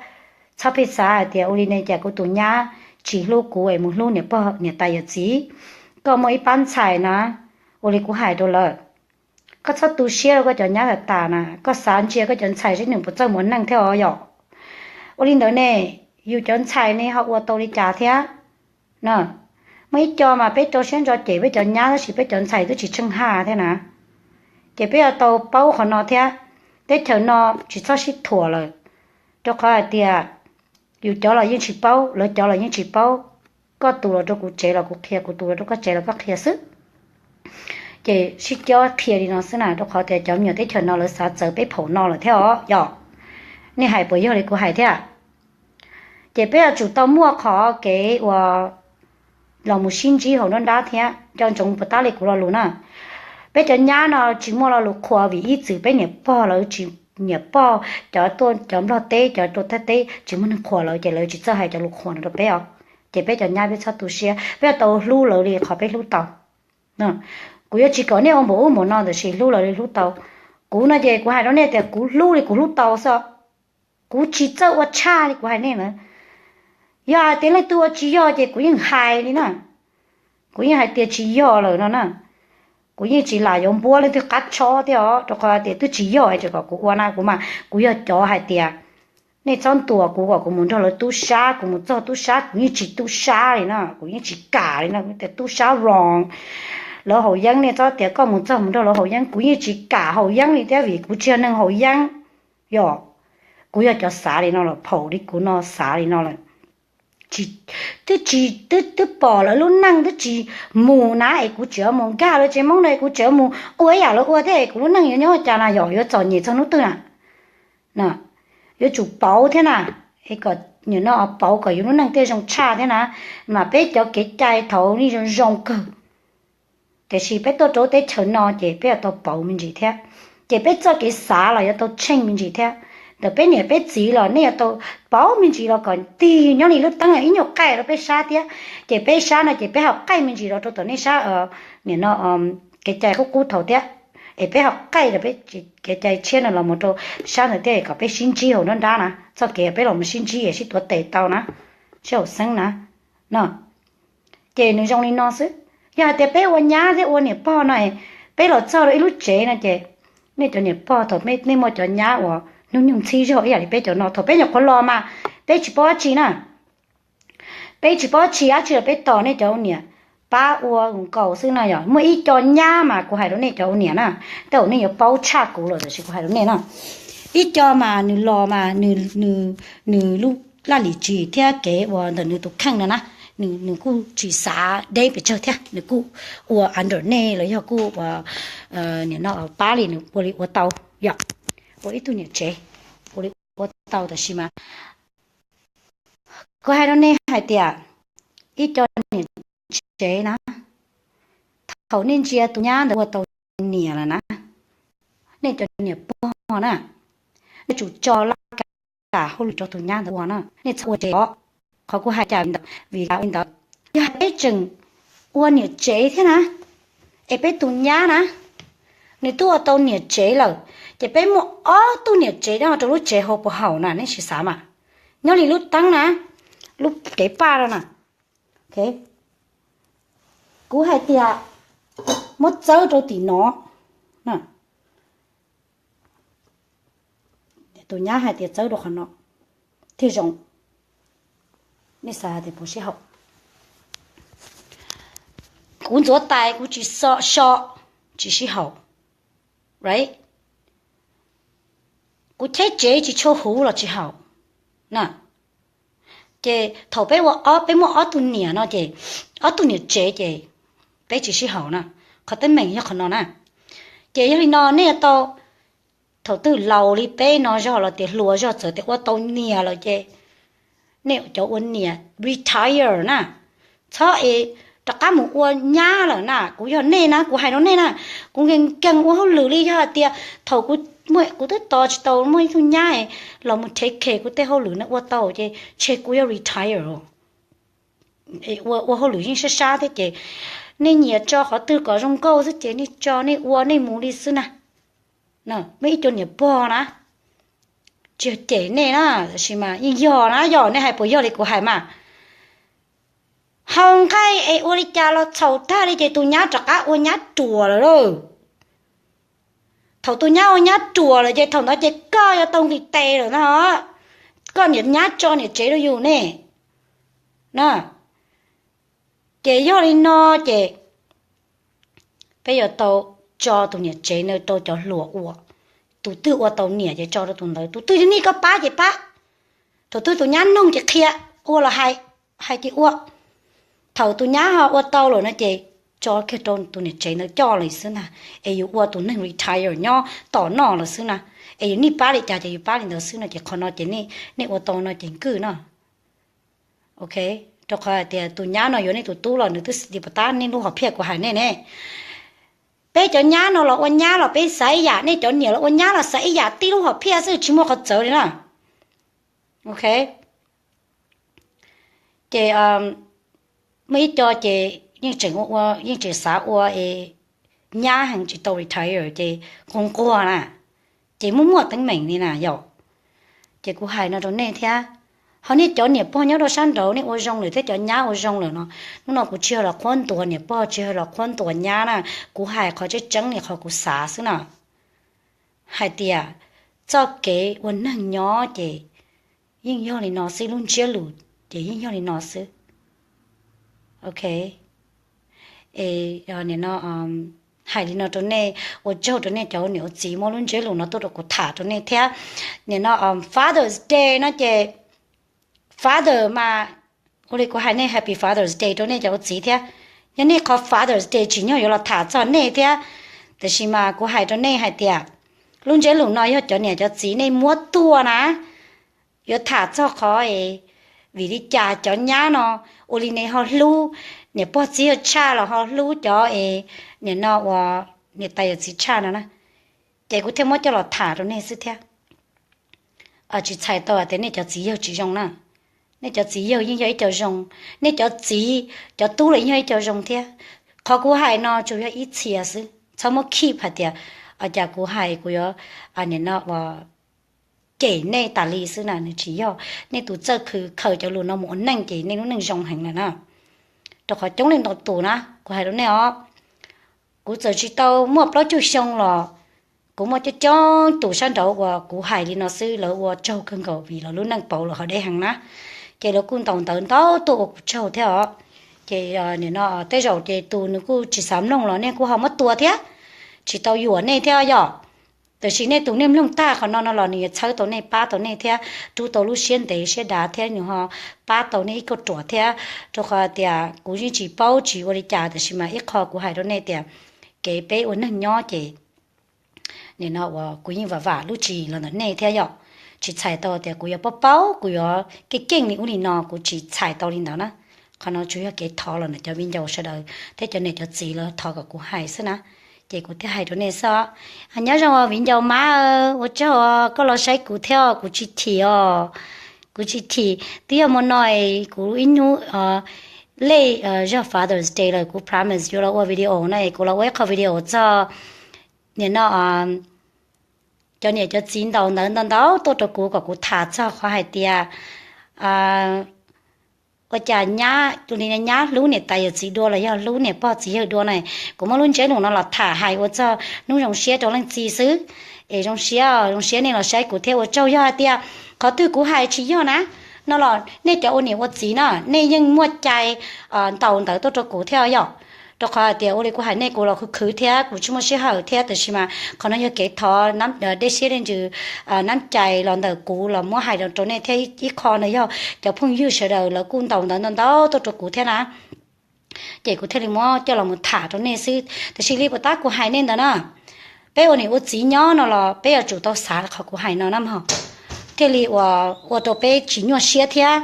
Txhob pheej xav hais tias ua li ne cas kuv tus nyab tsis hlub kuv es mus hlub niam pog niam tais yawm txiv. Koj muaj ib pab ntxhais na, ua li kuv hais rau lawm, koj txhob tu siab rau koj cov nyab tas tas na, koj xav ntsia koj cov ntxhais seb nws puas txawj mus ua neej thiab os yom. Ua li ntawd ne, yus cov ntxhais ne ho ua tau li cas thiab? Muaj ib co mas peb rau siab ntso cem peb cov nyab tab sis peb cov ntxhais twb tsis tsheej haj thiab na. Ces peb yuav tau paub qhov no thiab. Teb chaws no tsis txhob sib thuam lawm, rau qhov hais tias yus cov los yeej tsis paub, lawv cov los yeej tsis paub. Koj tus los rau kuv tsev los kuv qhia, kuv tus los rau koj tsev los koj qhia xwb. Ces sib cob qhia li no xwb na, rau qhov tias cov me nyuam teb chaws no lawv xav txawv peb phaum no lawm thiab os yom. Nej hais puas yog li kuv hais thiab? Ces peb yuav tsum tau muaj qhov kev uas los mus sib ntsib hauv nruab nrab thiab. Nco ntsoov puas tab li kuv lo lus na, peb cov nyab no tsis muaj lo lus qhuas vim ib txwm peb niam pog lawv tsis, niam pog cov tuaj cov nplog teb cov tuaj thaj teb tsis muaj neeg qhuas lawv ces lawv tsis txawj hais cov lus qhuas no rau peb os. Ces peb cov nyab peb txhob tu siab, peb yuav tau hlub lawv li qhov peb hlub tau. Kuv yuav tsis kom nej ua npaum ub npaum no tiam sis hlub lawv li hlub tau. Kuv no ces kuv hais rau nej tias kuv hlub li kuv hlub tau xwb. Kuv tsis txawj ua tshaj li kuv hais nej na. Yog hais tias leej twg ua tsis yog ces kuv yeej hais li na. Kuv yeej hais tias tsis yog lawm no na. Kuv yeej tsis lam yuav npuab leej twg qab tshob thiab os, rau qhov tias twb tsis yog es tseem kom kuv ua na. Kuv mas kuv yog cov hais tias nej txhob ntuas kuv kom kuv mus nrog lawv tub sab, kuv mus txog tub sab kuv yeej tsis tub sab li no, kuv yeej tsis kam li no, kuv tias tub sab wrong. Lawv haus yeeb nej txhob tias koj mus txog mus nrog lawv haus yeeb, kuv yeej tsis kam haus yeeb li thiab vim kuv tsis yog neeg haus yeeb. Yog, kuv yog cov xav li no lawm, phaum li kuv no xav li no lawm. Twb tsis, twb, twb pom lawv lub neej twb tsis mus na es kuv tseem mus nkag lawv tsev Hmoob no es kuv tseem mus ua ib yam lawv ua thiab es kuv lub neej yuav nyob ua cas na, yog yuav txom nyem txog hnub twg na? Yuav tsum pauv thiab na, es kom nim no pauv kom yus lub neej thiaj zoo tshaj thiab na. Mas peb cov kev cai thaum ub yeej zoo zoo kawg, tiam sis peb tuaj rau teb chaws no ces peb yuav tau pauv me ntsis thiab. Ces peb txoj kev xav los yuav tau tsheej me ntsis thiab. Ntawm peb niam peb txiv los nej yuav tau pauv me ntsis los kom tig nyob li lub teeb ib nyuag qaij rau peb sab thiab. Ces peb sab no ces peb ho qaij me ntsis los rau tom nej sab, nim no kev cai qub qub thaum thiab. Es peb ho qaij rau peb kev cai tshiab no los mus rau sab ntawd thiab kom peb sib ntsib hauv nruab nrab na, txoj kev peb los mus sib ntsib es sib tuav tes tau na, sib haum xeeb na, no. Ces nws zoo li no xwb. Yog hais tias peb ua nyab thiab ua niam pog no, peb los txog rau ib lub tsev no ces nej cov niam pog thaum nej muaj cov nyab uas hnub nyoog txhib zog ib yam li peb cov no, thaum peb nyuam qhuav los mas peb tsis paub dab tsi na. Peb tsis paub dab tsi, dab tsi los peb tos nej cov niam pab ua nkaus xwb no. Yog muaj ib co nyab mas kuv hais rau nej cov ua niam na, tej zaum nej yuav paub tshaj kuv lawm tiam sis kuv hais rau nej no. Ib co mas nws los mas nws, nws lub laj lim tsis thiab kev uas ntawm nws tus kheej no na, nws kuj tsis xav deb pes tsawg thiab, nws kuj ua under nej los yog kuj ua, nim no pab li nws ua li ua tau, yog ua ib tug niam tsev, ua li ua tau, tab sis mas kuv hais rau nej hais tias ib co niam tsev na, thaum nej ntsia tus nyab ntawd ua tau niam lawm na, nej cov niam pog na, nej tsum tso laj kam hauj lwm rau tus nyab ntawd ua na, nej txhob ua tsev os. Qhov kuv hais cas li ntawd vim li ntawd, yog hais peb tseem ua niam tsev thiab na, es peb tus nyab na, nws twb ua tau niam tsev lawm, ces peb muaj ob tug niam tsev nyob rau lub tsev hauv puas haum na, nej sim xav mas. Nyob li lub teeb na, lub kev paj no na, kuv hais tias muab txawb rau tim no. Tus nyab hais tias txawb rau qhov no thiaj zoo. Nej xav tias puas sib haum? Kuv ntxuav tais kuv tsis so, so, tsis sib haum, right? Kuv cheb tsev tsis tshua huv los tsis haum na. Ces thaum peb ua ob, peb muaj ob tug niam no ces, ob tug niam tsev ces peb tsis sib haum na. Qhov teeb meem yog qhov no na. Ces yog li no nej yuav tau, thaum twg laus li peb no zog los tias hluas zog txawm tias ua tau niam lawm ces nej cov ua niam retire na, txhob es rov qab mus ua nyab lawm na. Kuv yog nej na, kuv hais rau nej na, kuv nkees nkees ua hauj lwm li, yog hais tias thaum kuv, kuv twb tos tsis tau muaj ib tug nyab los mus take care kuv tej hauj lwm no ua tau ces tseg kuv yuav retire. Ua, ua hauj lwm yeej sab sab thiab ces nej nyiam tso qhov twg kom zoo nkauj xwb ces nej tso nej ua nej mus li xwb na. Muaj ib co niam pog na, tsis yog cem nej na, tab sis mas yeej yog na, yog nej hais puas yog li kuv hais mas. Haus nqaij es ua li cas los txhaum tag li ces tus nyab rov qab ua nyab ruam lawm lauj. Thaum tus nyab ua nyab ruam lawm ces thaum ntawd ces koj yuav tau nqis tes lawm na. Koj niam nyab tso niam tsev rau yus ne na. Ces yog li no ces peb yuav tau tso tus niam tsev no rau cov hluas ua. Tus twg ua tau niam ces tso rau tus ntawd, tus twg yog nej koj pab ces pab. Thaum twg tus nyab noog ces qhia, ua los hais, hais ces ua. Thaum tus nyab ho ua tau lawm no ces tso kiag rau tus niam tsev ntawd coj lawm xwb ntag, es yus ua tus neeg retire nyob tom noj lawm xwb na. Es yus niaj pab li cas ces yus pab li ntawd xwb no ces qhov no ces nej ua tau no ces nkwj no. Ok, rau qhov hais tias tus nyab no yuav nej tus tub los nws twb xis tis pas tab nej lub hom phiaj kuv hais nej ne. Peb cov nyab no los ua nyab los peb xav ib yam, nej cov niam los ua nyab los xav ib yam, tib lub hom phiaj xwb tsis muaj qhov txawv li na. Ok, ces muaj ib co ces yeej tseem ua, yeej tseem xav ua es nyab heev tsis tau retire ces nquag nquag na, ces muaj muaj teeb meem li na yom. Ces kuv hais no rau nej thiab, ho nej cov niam pog nyob rau sab nraud nej ua zoo lawm thiab cov nyab ua zoo lawm no, hnub no kuv tsis yog los qhuab ntuas niam pog, tsis yog los qhuab ntuas nyab na, kuv hais qhov tseeb tseeb li qhov kuv xav xwb na. Hais tias txoj kev ua neeg nyob ces yeej yog li no xwb, lub ntsiab lus ces yeej yog li no xwb. Ok, es nim no hais li no rau nej, ua tsaug rau nej cov niam ua txiv muab lub ntsiab lus no tuaj rau kuv tham rau nej thiab. Nim no Father's Day no ces father mas, ua li kuv hais nej Happy Father's Day rau nej cov ua txiv thiab. Yog nej qhov Father's Day tsim nyog yuav los tham txog nej thiab, tiam sis mas kuv hais rau nej hais tias lub ntsiab lus no yog cov niam cov txiv nej muab tuaj na, yuav tham txog qhov es vim li cas cov nyab no ua li ne ho hlub niam pog txiv yawg tshaj los ho hlub cov es nim no ua niam tais yawm txiv tshaj no na. Ces kuv thiaj muab coj los tham rau nej xwb thiab. Tsis txhais tau tias nej cov txiv yawg tsis zoo na. Nej cov txiv yawg yeej yog ib co zoo, nej cov txiv cov tub los yeej yog ib co zoo thiab. Qhov kuv hais no tsuas yog ib txhia xwb, txhob muab keep hais tias cas kuv hais kuv yuav nim no ua cem nej tas li xwb na, nws tsis yog. Nej tus txawj khw khaws cov lus no mus ua neej ces nej lub neej zoo heev lawm na. Rau qhov coob leej ntau tus na, kuv hais rau nej os, kuv txawm tsis tau muaj plaub caug xyoo los kuv muaj coob coob tus sab nraud uas kuv hais li no xwb lawv ua tsaug kawg nkaus vim lawv lub neej pauv lawm ho deb heev na. Ces lawv kuj ntaus ntawv ntau tuaj ua kuv tsaug thiab os. Ces nim no tej zaum ces tus nws kuj tsis xav mloog los nej kuj ho muab tua thiab, tsis tau yuam nej thiab yom. Tiam sis nej tus nej mloog tag qhov no no los nws yuav txhawb tau nej, pab tau nej thiab, rub tau lub siab ntev siab dav thiab nws ho pab tau nej ib kauj ruam thiab. Rau qhov tias kuv yeej tsis paub tsis ua li cas, tiam sis mas ib qho kuv hais rau nej tias kev peb ua neeg nyob ces nim no uas kuv yeej vam vam lub tswv yim los ntawm nej thiab yom. tsis txhais tau tias kuv yuav paub paub, kuv yuav keej keej li ub li no, kuv tsis txhais tau li ntawd na. Qhov no tsuas yog kev thov los ntawm cov viv ncaus sawv daws thiab cov niam cov txiv lawv thov kom kuv hais xwb na. Ces kuv thiaj hais rau nej xwb. Nyob zoo viv ncaus Mab, ua tsaug koj los saib kuv thiab, kuv tsis thim os. Kuv tsis thim, twb yog hmo no kuv ib hnub lej zog Father's Day lawm, kuv promise yuav los ua video no es kuv los ua ib qho video txog nim no cov niam cov txiv ntaus ntawv ntau ntau tuaj rau kuv kom kuv tham txog qhov hais tias ua cas nyab, tus li nyab hlub niam tais yawm txiv dua los yog hlub niam pog txiv yawg dua na. Kuv muab lub ntsiab lus no los tham hais ua txog hnub zoo siab rau leej txiv xwb. Es zoo siab, zoo siab nej los saib kuv thiab ua tsaug. Yog hais tias qhov twg kuv hais tsis yog na no los nej cov ua niam ua txiv na, nej yeej muaj cai ntaus ntawv tuaj rau kuv thiab yom. Rau qhov hais tias ua li kuv hais nej kuv los khwv khwv thiab kuv tsis muaj sij hawm thiab, tab sis mas qhov no yog kev thov dej siab dej ntsws nab cai los ntawm kuv los muab hais rau nej thiab. Ib qho no yog cov phooj ywg sawv daws lawv kuj ntaus ntawv ntau ntau tuaj rau kuv thiab na. Ces kuv thiaj li muab coj los mus tham rau nej xwb. Tiam sis li puas tab kuv hais nej ntawd na, peb ua niam ua txiv nyob no los peb yuav tsum tau xav qhov kuv hais no na mog, thiaj li ua rau peb tsis nyuaj siab thiab.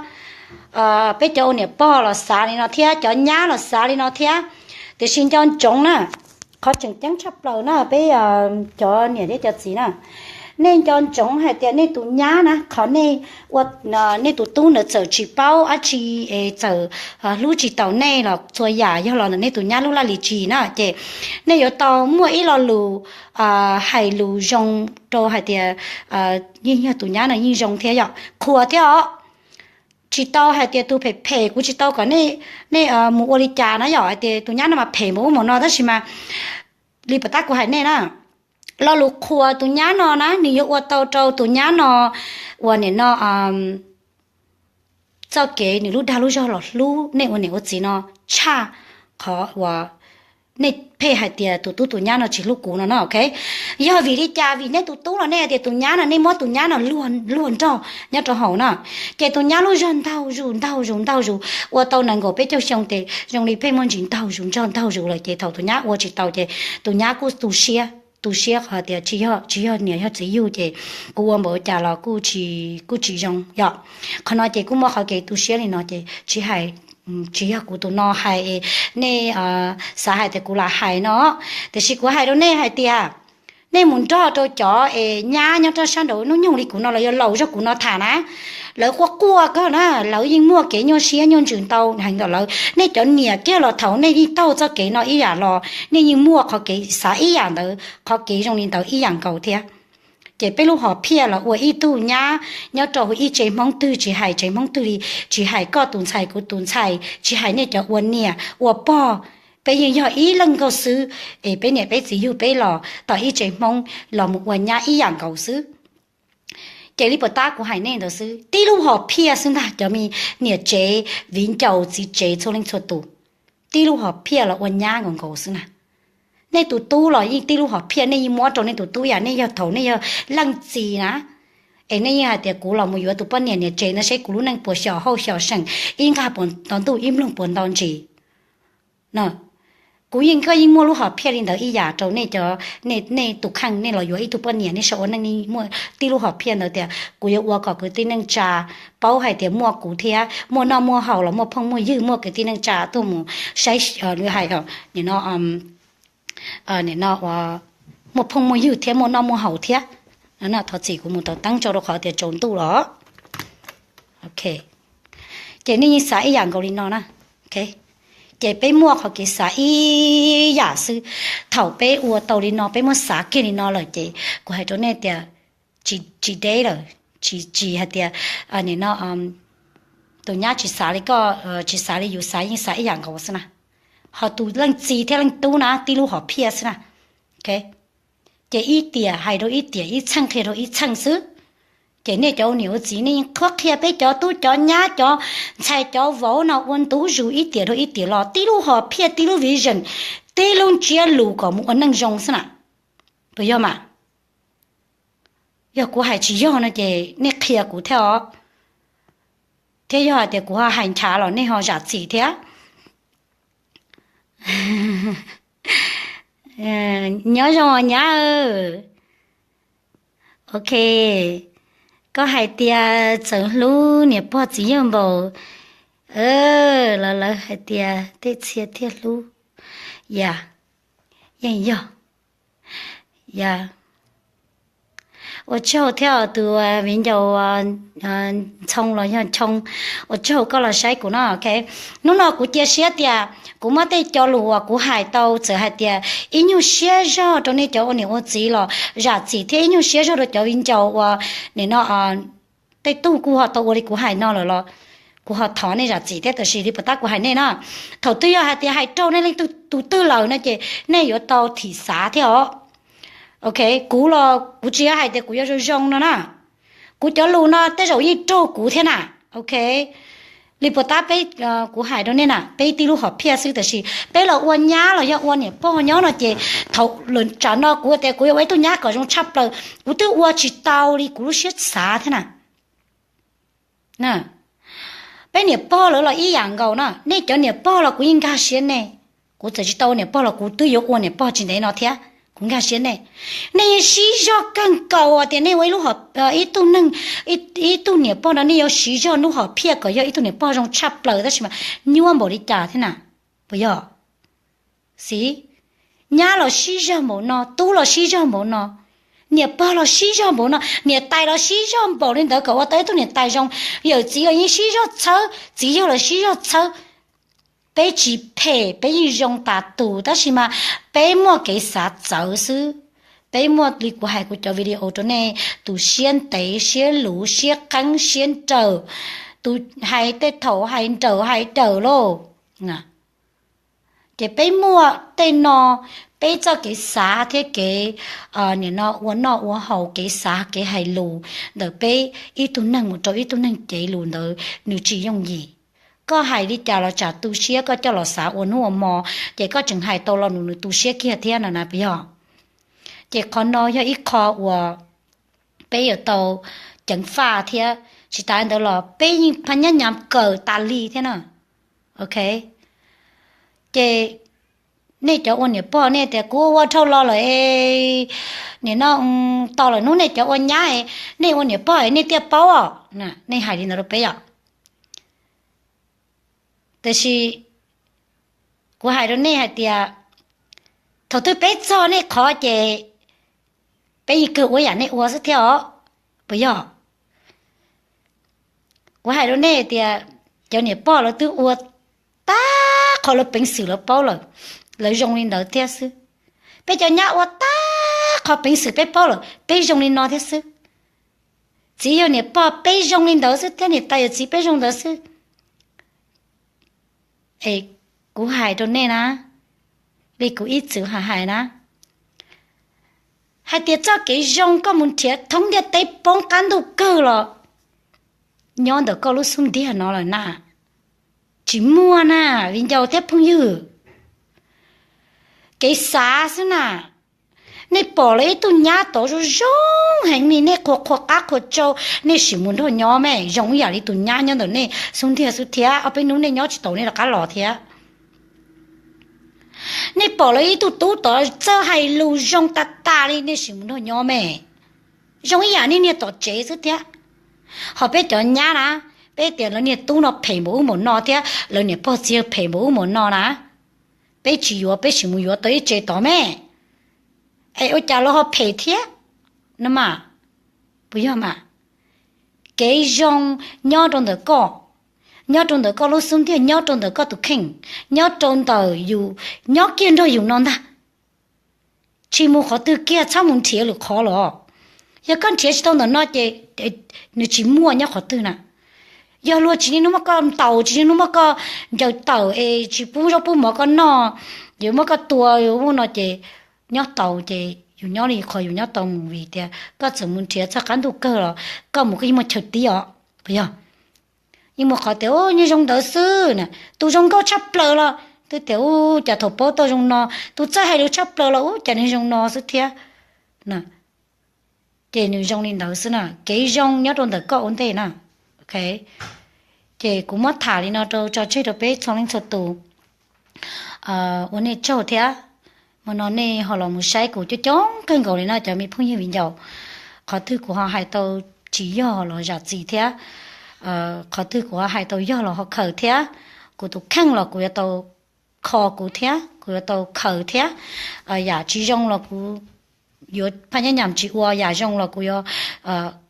Peb cov ua niam pog los xav li no thiab, cov nyab los xav li no thiab. Tiam sis nco ntsoov na, qhov tseem ceeb tshaj plaws na peb cov niam thiab cov txiv na, nej nco ntsoov hais tias nej tus nyab na, qhov nej ua, nej tus tub ntawd txawm tsis paub dab tsi, txawm hlub tsis taus nej los txhua yam yog los ntawm nej tus nyab lub laj lim tswv yim na, ces nej yuav tau muaj ib lo lus hais lus zoo rau hais tias yeej yog tus nyab no yeej zoo thiab yom, qhuas thiab os. Tsis tau hais tias tus phem phem, kuv tsis tau kom nej mus ua li cas na yom, hais tias tus nyab no mas phem npaum ub npaum no, tab sis mas li puas tab kuv hais nej na, lo lus qhuas tus nyab no na nws yuav ua tau rau tus nyab no uas nim no txoj kev nws lub dag lub zog los hlub nej ua niam ua txiv no tshaj qhov uas nej pheej hais tias tus tub tus nyab no tsis hlub kuv no no, ok. Yog vim li cas? Vim nej tus tub los nej hais tias tus nyab no, nej muab tus nyab no luag nrog nyob rau hauv na, ces tus nyab lub zog ntaug zus ntaug zus ntaug zus, ua tau nees nkaum peb caug xyoo ces zoo li pheej muaj ntsis ntaug zus nrog ntaug zus lawm, ces thaum tus nyab ua tsis tau ces tus nyab kuj tu siab, tu siab qhov tias tsis yog, tsis yog niam yog txiv yug ces kuv ua npaum cas los kuj tsis zoo yom. Qhov no ces kuj muaj qhov kev tu siab li no ces tsis hais, tsis yog kuv tus no hais, nej xav hais tias kuv lam hais no, tiam sis kuv hais rau nej hais tias nej mus nrog rau cov es nyab nyob rau sab nraud hnub nyoog li kuv no los yog laus zog kuv no tham na, lawv quaj quaj kawg na, lawv yeej muaj kev nyuaj siab nyuaj ntsws ntau heev ntawm lawv. Nej cov niam kiag los thaum nej yeej taug txoj kev no ib yam los nej yeej muaj qhov kev xav ib yam ntawd, qhov kev zoo li ntawd ib yam nkaus thiab. Ces peb lub hom phiaj los ua ib tug nyab nyob rau ib tsev Hmoob twg, tsis hais tsev Hmoob twg li, tsis hais koj tus ntxhais kuv tus ntxhais, tsis hais nej cov ua niam ua pog, peb yeej yog ib leeg nkaus xwb, es peb niam peb txiv yug peb los tom ib tsev Hmoob los mus ua nyab ib yam nkaus xwb. Ces li puas tab kuv hais nej ntawd xwb, tib lub hom phiaj xwb ntag cov me niam tsev, viv ncaus txiv tsev txhua leej txhua tus, tib lub hom phiaj los ua nyab nkaus nkaus xwb na. Nej tus tub los yeej tib lub hom phiaj, nej yeej muab rau nej tus tub ib yam, nej yog thaum nej yog leej txiv na, es nej yeej hais tias kuv los mus yuav tus poj niam niam tsev ntawd seb kuv lub neej puas xyom hauj xyom seem, ib nqag puas nto ntuj ib nploog puas nto ntsis. Kuv yeej, koj yeej muaj lub hom phiaj li ntawd ib yam rau nej cov, nej tus kheej nej los yuav ib tug poj niam, nej sau ua neej nej muaj tib lub hom phiaj ntawd tias kuv yuav ua kom kwv tij neej tsa paub hais tias muaj kuv thiab, muaj noj muaj haus los muaj phooj muaj ywg, muaj kwv tij neej tsa tuaj mus saib, hais nim no, nim no muaj phooj muaj ywg thiab muaj noj muaj haus thiab. Thov txim kuv mus tau teeb tso rau qhov tias tsaus ntuj los. Ok, ces nej yeej xav ib yam nkaus li no na. Ces peb muaj qhov kev xav ib yam xwb. Thaum peb ua tau li no, peb muab xav kiag li no lawm ces kuv hais rau nej tias tsis deb lawm, tsis, tsis hais tias nim no tus nyab tsis xav li koj, tsis xav li yus xav, yeej xav ib yam nkaus xwb na. Ho tus leej txiv thiab leej tub na tib lub hom phiaj xwb na. Ces ib tiam hais rau ib tiam, ib txheej qhia rau ib txheej xwb. Ces nej cov ua niam ua txiv nej yeej qhuab qhia peb cov tub cov nyab cov ntxhais cov vauv no ua ntu zus ib tiam rau ib tiam los tib lub hom phiaj, tib lub vision, tib lub ntsiab lus kom mus ua neej zoo xwb na. Puas yog mas? Yog kuv hais tsis yog no ces nej qhia kuv thiab os. Thiab yog hais tias kuv ho hais nchav los nej ho zam txim thiab. Nyob zoo nyab. Ok, Koj hais tias txawm hlub niam pog txiv yawg npaum los lawv hais tias tej txhia thiaj hlub. Yam, yeej yog. Yam, ua tsaug thiab tus viv ncaus Ntxhoo los yog Choo, ua tsaug koj los saib kuv no. Hnub no kuv cia siab tias kuv muab tej cov lus uas kuv hais tau txawm hais tias ib nyuag siab zog rau nej cov ua niam ua txiv los zam txim thiab ib nyuag siab zog rau cov viv ncaus uas nim no tej tug kuj ho tau ua li kuv hais no lawm los kuv ho thov nej zam txim thiab, tab sis li puas tab kuv hais nej na, thaum twg yog hais tias hais raug nej leej twg tus twg lawm no ces nej yuav tau thim xav thiab os. Ok, kuv los kuv tsis yog hais tias kuv yuav zoo zoo no na. Kuv cov lus no tej zaum yeej raug kuv thiab na. Ok, li puas tab peb, kuv hais rau nej na, peb tib lub hom phiaj xwb tab sis peb los ua nyab los yog ua niam pog nyob no ces thaum lawm tsam no kuv tias kuv yuav ua ib tug nyab kom zoo tshaj plaws, kuv twb ua tsis tau li kuv lub siab xav thiab na. Peb niam pog lawv los ib yam nkaus na, nej cov niam pog los kuv yeej nkag siab nej. Kuv txawm tsis tau ua niam pog los kuv twb yuav ua niam pog tsis ntev no thiab, kuv nkag siab nej. Nej yeej siv zog kawg nkaus tias nej ua ib tug neeg, ib tug niam pog no nej yuav siv zog lub hom phiaj kom yog ib tug niam pog zoo tshaj plaws tab sis mas nyuaj npaum li cas thiab na. Puas yog? Xib, nyab los siv zog npaum no, tub los siv zog npaum no, niam pog los siv zog npaum no, niam tais los siv zog npaum li ntawd kom ua tau ib tug niam tais zoo, yawm txiv los yeej siv zog txhawb, txiv yawg los siv zog txhawb. Peb tsis phem, peb yeej zoo tas tus tab sis mas peb muaj kev xav txawv xwb. Peb muaj li kuv hais kuv cov video rau nej, tus siab ntev siab luv siab qeeb siab nrawm, tus hais tej thaum hais nrawm hais dawm lauj. Ces peb muaj tej no, peb txoj kev xav thiab kev nim no ua noj ua haus, kev xav kev hais lus ntawm peb ib tug neeg mus rau ib tug neeg cev lus ntawd nws tsis yooj yim. Koj hais li cas los tsam tu siab, koj coj los xav ua hnub ua hmo, ces koj tseem hais tau lo lus nws tu siab kiag thiab no na puas yog? Ces qhov no yog ib qho uas peb yuav tau ceev faj thiab tsis tas ntawd los peb yeej pha nyab nyam kawm tas li thiab na. Ok, ces nej cov ua niam pog nej tias kuv ua dhau los lawm, nim no tos lawm hnub nej cov ua nyab, nej ua niam pog nej thiaj paub os. Nej hais li ntawd rau peb yom. Tab sis kuv hais rau nej hais tias thaum twg peb txog nej qhov ces peb yeej kawg ua yam nej ua xwb thiab os. Puas yog? Kuv hais rau nej tias cov niam pog lawv twb ua tag qhov lawv peev xwm lawv paub lawm, lawv zoo li ntawd thiab xwb. Peb cov nyab ua tag qhov peev xwm peb paub lawm, peb zoo li no thiab xwb. Txiv yawg niam pog peb zoo li ntawd xwb thiab, niam tais yawm txiv peb zoo ntawd xwb. Es kuv hais rau nej na, li kuv ib txwm hais hais na, hais tias txoj kev zoo koj mus nrhiav thoob ntiaj teb poob qab ntuj kawg los nyob ntawm koj lub xub ntiag no lawm na. Tsis muaj na, viv ncaus thiab phooj ywg. Kev xav xwb na. Nej pom lawv ib tug nyab tod zoo zoo heev li, nej qhuas qhuas qab qhuas tsau, nej sim mus nrog nyob me, zoo ib yam li tus nyab nyob ntawm nej xub ntiag xwb thiab, ob peb hnub nej nyob tsis taus nej rov qab los thiab. Nej pom lawv ib tug tub tod txawj hais lus zoo tas tas li, nej sim mus nrog nyob me, zoo ib yam nej niag tom tsev xwb thiab. Ho peb cov nyab na, peb tias lawv niag tub no phem npaum ub npaum no thiab lawv niam pog txiv phem npaum ub npaum no na, peb tsis yuav, peb sim mus yuav tau ib tsev tod me. Es ua cas lawv ho phem thiab no mas? Puas yog mas? Kev zoo nyob rau ntawm koj, nyob rau ntawm koj lub xub ntiag, nyob rau ntawm koj tus kheej, nyob rau ntawm yus nyob kiag nrog yus no ntag. Tsis mus qhov twg kiag, txhob mus nrhiav lwm qhov los. Yog koj nrhiav tsis tau ntawm no ces nws tsis muaj nyob qhov twg na. Yog luag tsis niaj hnub muab koj ntaus, tsis niaj hnub muab koj ncaws tawm es tsis pub zaub pub mov koj noj, yuav muab koj tua ua no ces nyob tau ces yus nyob li qhov yus nyob tau mus, vim tias koj txawm mus nrhiav txog qab ntuj kawg los koj mus koj yeej muaj chaw tib os. Puas yog? Yeej muaj qhov tias ub nyob zoo ntawd xwb na. Tus zoo nkauj tshaj plaws los twb tias ub cas thaum paub tau zoo no, tus txawj hais lus tshaj plaws los ub cas nws zoo no xwb thiab. Ces nws zoo li ntawd xwb na, kev zoo nyob rau ntawm koj ua ntej na. Ces kuv muab tham li no rau tso tseg rau peb txhua leej txhua tus. Ua nej tsaug thiab. Hmo no nej ho los mus saib kuv coob coob kawg nkaus li no cov me phooj ywg viv ncaus. Qhov twg kuv ho hais tau tsis yog los zam txim thiab. Qhov twg kuv ho hais tau yog los ho khaws thiab. Kuv tus kheej los kuv yuav tau kho kuv thiab, kuv yuav tau khaws thiab. Yam tsis zoo los kuv yuav phaj nyab nyam tsis ua, yam zoo los kuv yuav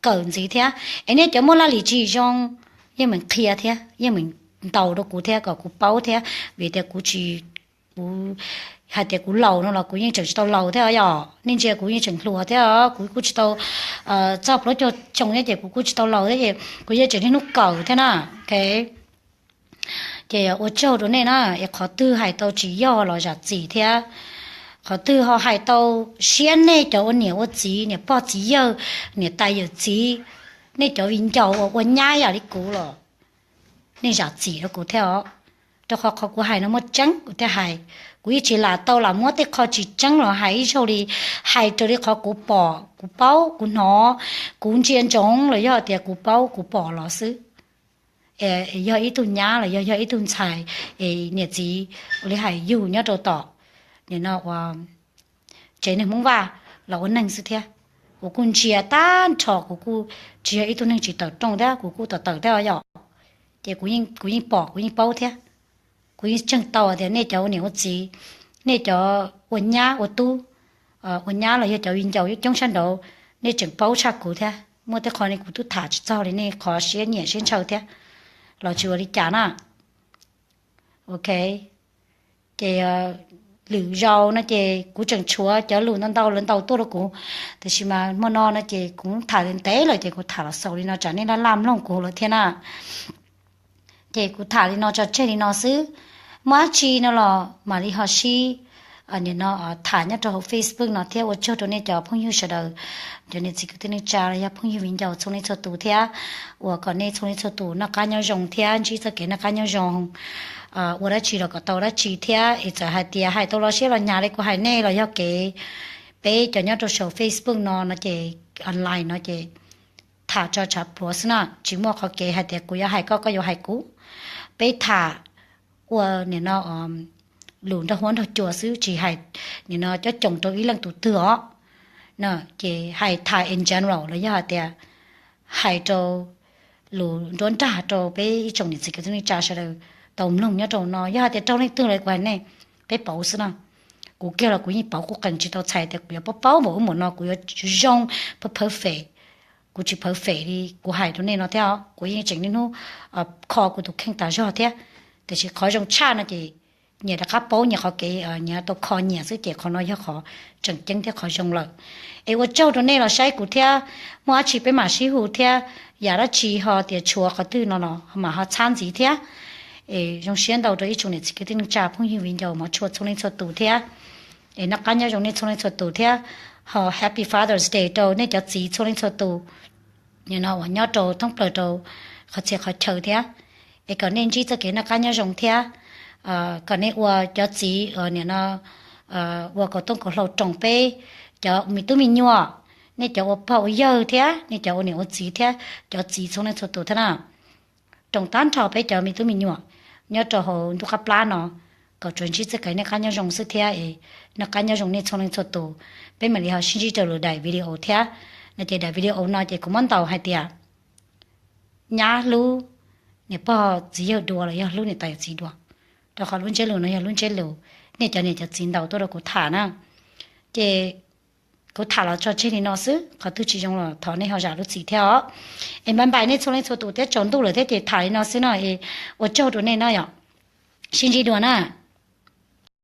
kawm ntxiv thiab. Es nej cov muaj laj lim tsis zoo, yeej meem qhia thiab, yeej meem ntaus rau kuv thiab kom kuv paub thiab, vim tias kuv tsis, kuv hais tias kuv laus no los kuv yeej tseem tsis tau laus thiab yom. Nej ntsia kuv yeej tseem hluas thiab, kuv kuj tsis tau txog plaub caug xyoo thiab ces kuv kuj tsis tau laus thiab ces kuv yeej tseem niaj hnub kawm thiab na. Ces ua tsaug rau nej na, es qhov twg hais tau tsis yog los zam txim thiab. Qhov twg ho hais tau siab nej cov ua niam ua txiv, niam pog txiv yawg, niam tais yawm txiv, nej cov viv ncaus uas ua nyab yam li kuv los nej zam txim rau kuv thiab os. Rau qhov qhov kuv hais no muaj tseeb kuv thiaj hais. Kuv yeej tsis lam tau lam muab tej qho tsis tseeb los hais ib zaug li, hais raws li qhov kuv pom, kuv paub, kuv hnov, kuv ntsia ntsoov los yog tias kuv paub kuv pom los xwb. Yog ib tug nyab los yog, yog ib tug ntxhais, es niam txiv ua li hais yug nyob rau tom nim no ua tsev neeg Hmoob Vaj los ua neeg xwb thiab. Kuv kuj ntsia tag nrho, kuv kuj tsis yog ib tug neeg tsis tawm rooj thiab, kuv kuj tawm tawm thiab yom. Ces kuv yeej pom kuv yeej paub thiab. Kuv yeej ntseeg tau tias nej cov ua niam ua txiv, nej cov ua nyab ua tub, ua nyab los yog cov viv ncaus coob sab nraud, nej tseem paub tshaj kuv thiab. Muaj tej qho ne kuv twb tham tsis txog li, nej qhov siab nyiam siab ntshaw thiab los tsis ua li cas na. Ok, ces lwm zaus no ces kuv tseem tshuav cov lus ntau ntau lawv ntaus tuaj rau kuv, tiam sis mas hmo no no ces kuv tham ntev lawm ces kuv tham los xaus li no tsam nej laj laj mloog kuv lawm thiab na. Ces kuv tham li no tso tseg li no xwb, muaj dab tsi no los mam li ho sib nim no tham nyob rau hauv Facebook no thiab. Ua tsaug rau nej cov phooj ywg sawv daws, cov niam txiv kwv tij neej tsa los yog phooj ywg viv ncaus txhua leej txhua tus thiab, uas kom nej txhua leej txhua tus noj qab nyob zoo thiab ntsib txoj kev noj qab nyob zoo, ua dab tsi los kom tau dab tsi thiab. Es txawm hais tias hais tau los siab los hnyav li kuv hais nej los yog kev peb cov nyob rau saum Facebook no no ces online no ces tham tso tshav pluav xwb na, tsis muaj qhov kev hais tias kuv yuav hais koj koj yuav hais kuv. Peb tham ua nim no lus nrog huab nrog cua xwb, tsis hais nim no cob coos rau ib leej tus twg os. Ces hais tham in general los yog hais tias hais rau lus nruab nrag rau peb ib tsoom niam txiv kwv tij neej tsa sawv daws tau mloog nyob rau no. Yog hais tias raug leej twg los kuv hais nej, peb pauv xwb na. Kuv kiag los kuv yeej pauv, kuv qees tsis tau txhais tias kuv yuav paub paub npaum ub npaum no, kuv yuav zoo perfect. Kuv tsis perfect li kuv hais rau nej no thiab os, kuv yeej tseem niaj hnub kho kuv tus kheej tas zog thiab. Tiam sis qhov zoo tshaj no ces nyias rov qab paub nyias qhov kev, nyias tau kho nyias xwb ces qhov no yog qhov tseem ceeb thiab qhov zoo lawm. Es ua tsaug rau nej los saib kuv thiab, muaj dab tsi peb mam sib hu thiab, yam dab tsi ho tias tshuav qhov twg no los mam ho txhab ntxiv thiab. Es zoo siab ntau rau ib tsoom niam txiv kwv tij neej tsa phooj ywg viv ncaus hmov tshua txhua leej txhua tus thiab. Es noj qab nyob zoo nej txhua leej txhua tus thiab. Ho Happy Father's Day rau nej cov txiv txhua leej txhua tus no uas nyob rau thoob plaws rau qhov txhia qhov chaw thiab. Es kom nej ntsib txoj kev noj qab nyob zoo thiab. Kom nej ua cov txiv nim no ua kaum tooj kaum hlau roos peb cov me tub me nyuam, nej cov ua pog ua yawg thiab nej cov ua niam ua txiv thiab cov txiv txhua leej txhua tus thiab na. Roos tag nrho peb cov me tub me nyuam nyob rau hauv ntuj qab plab no, kom tsuas ntsib txoj kev noj qab nyob zoo xwb thiab es noj qab nyob zoo nej txhua leej txhua tus. Peb mam li ho sib ntsib rau lwm daim video thiab. No ces daim video no ces kuv muab ntaus hais tias nyab hlub niam pog txiv yawg dua los yog hlub niam tais yawm txiv dua, rau qhov lub ntsiab lus no yog lub ntsiab lus nej cov niam cov txiv ntaus tuaj rau kuv tham na. Ces kuv tham los tso tseg li no xwb, qhov twg tsis zoo los thov nej ho zam lub txim thiab os. Es npaj npais nej txhua leej txhua tus thiab, tsaus ntuj lawm thiab ces tham li no xwb no es ua tsaug rau nej no yom. Sib ntsib dua na.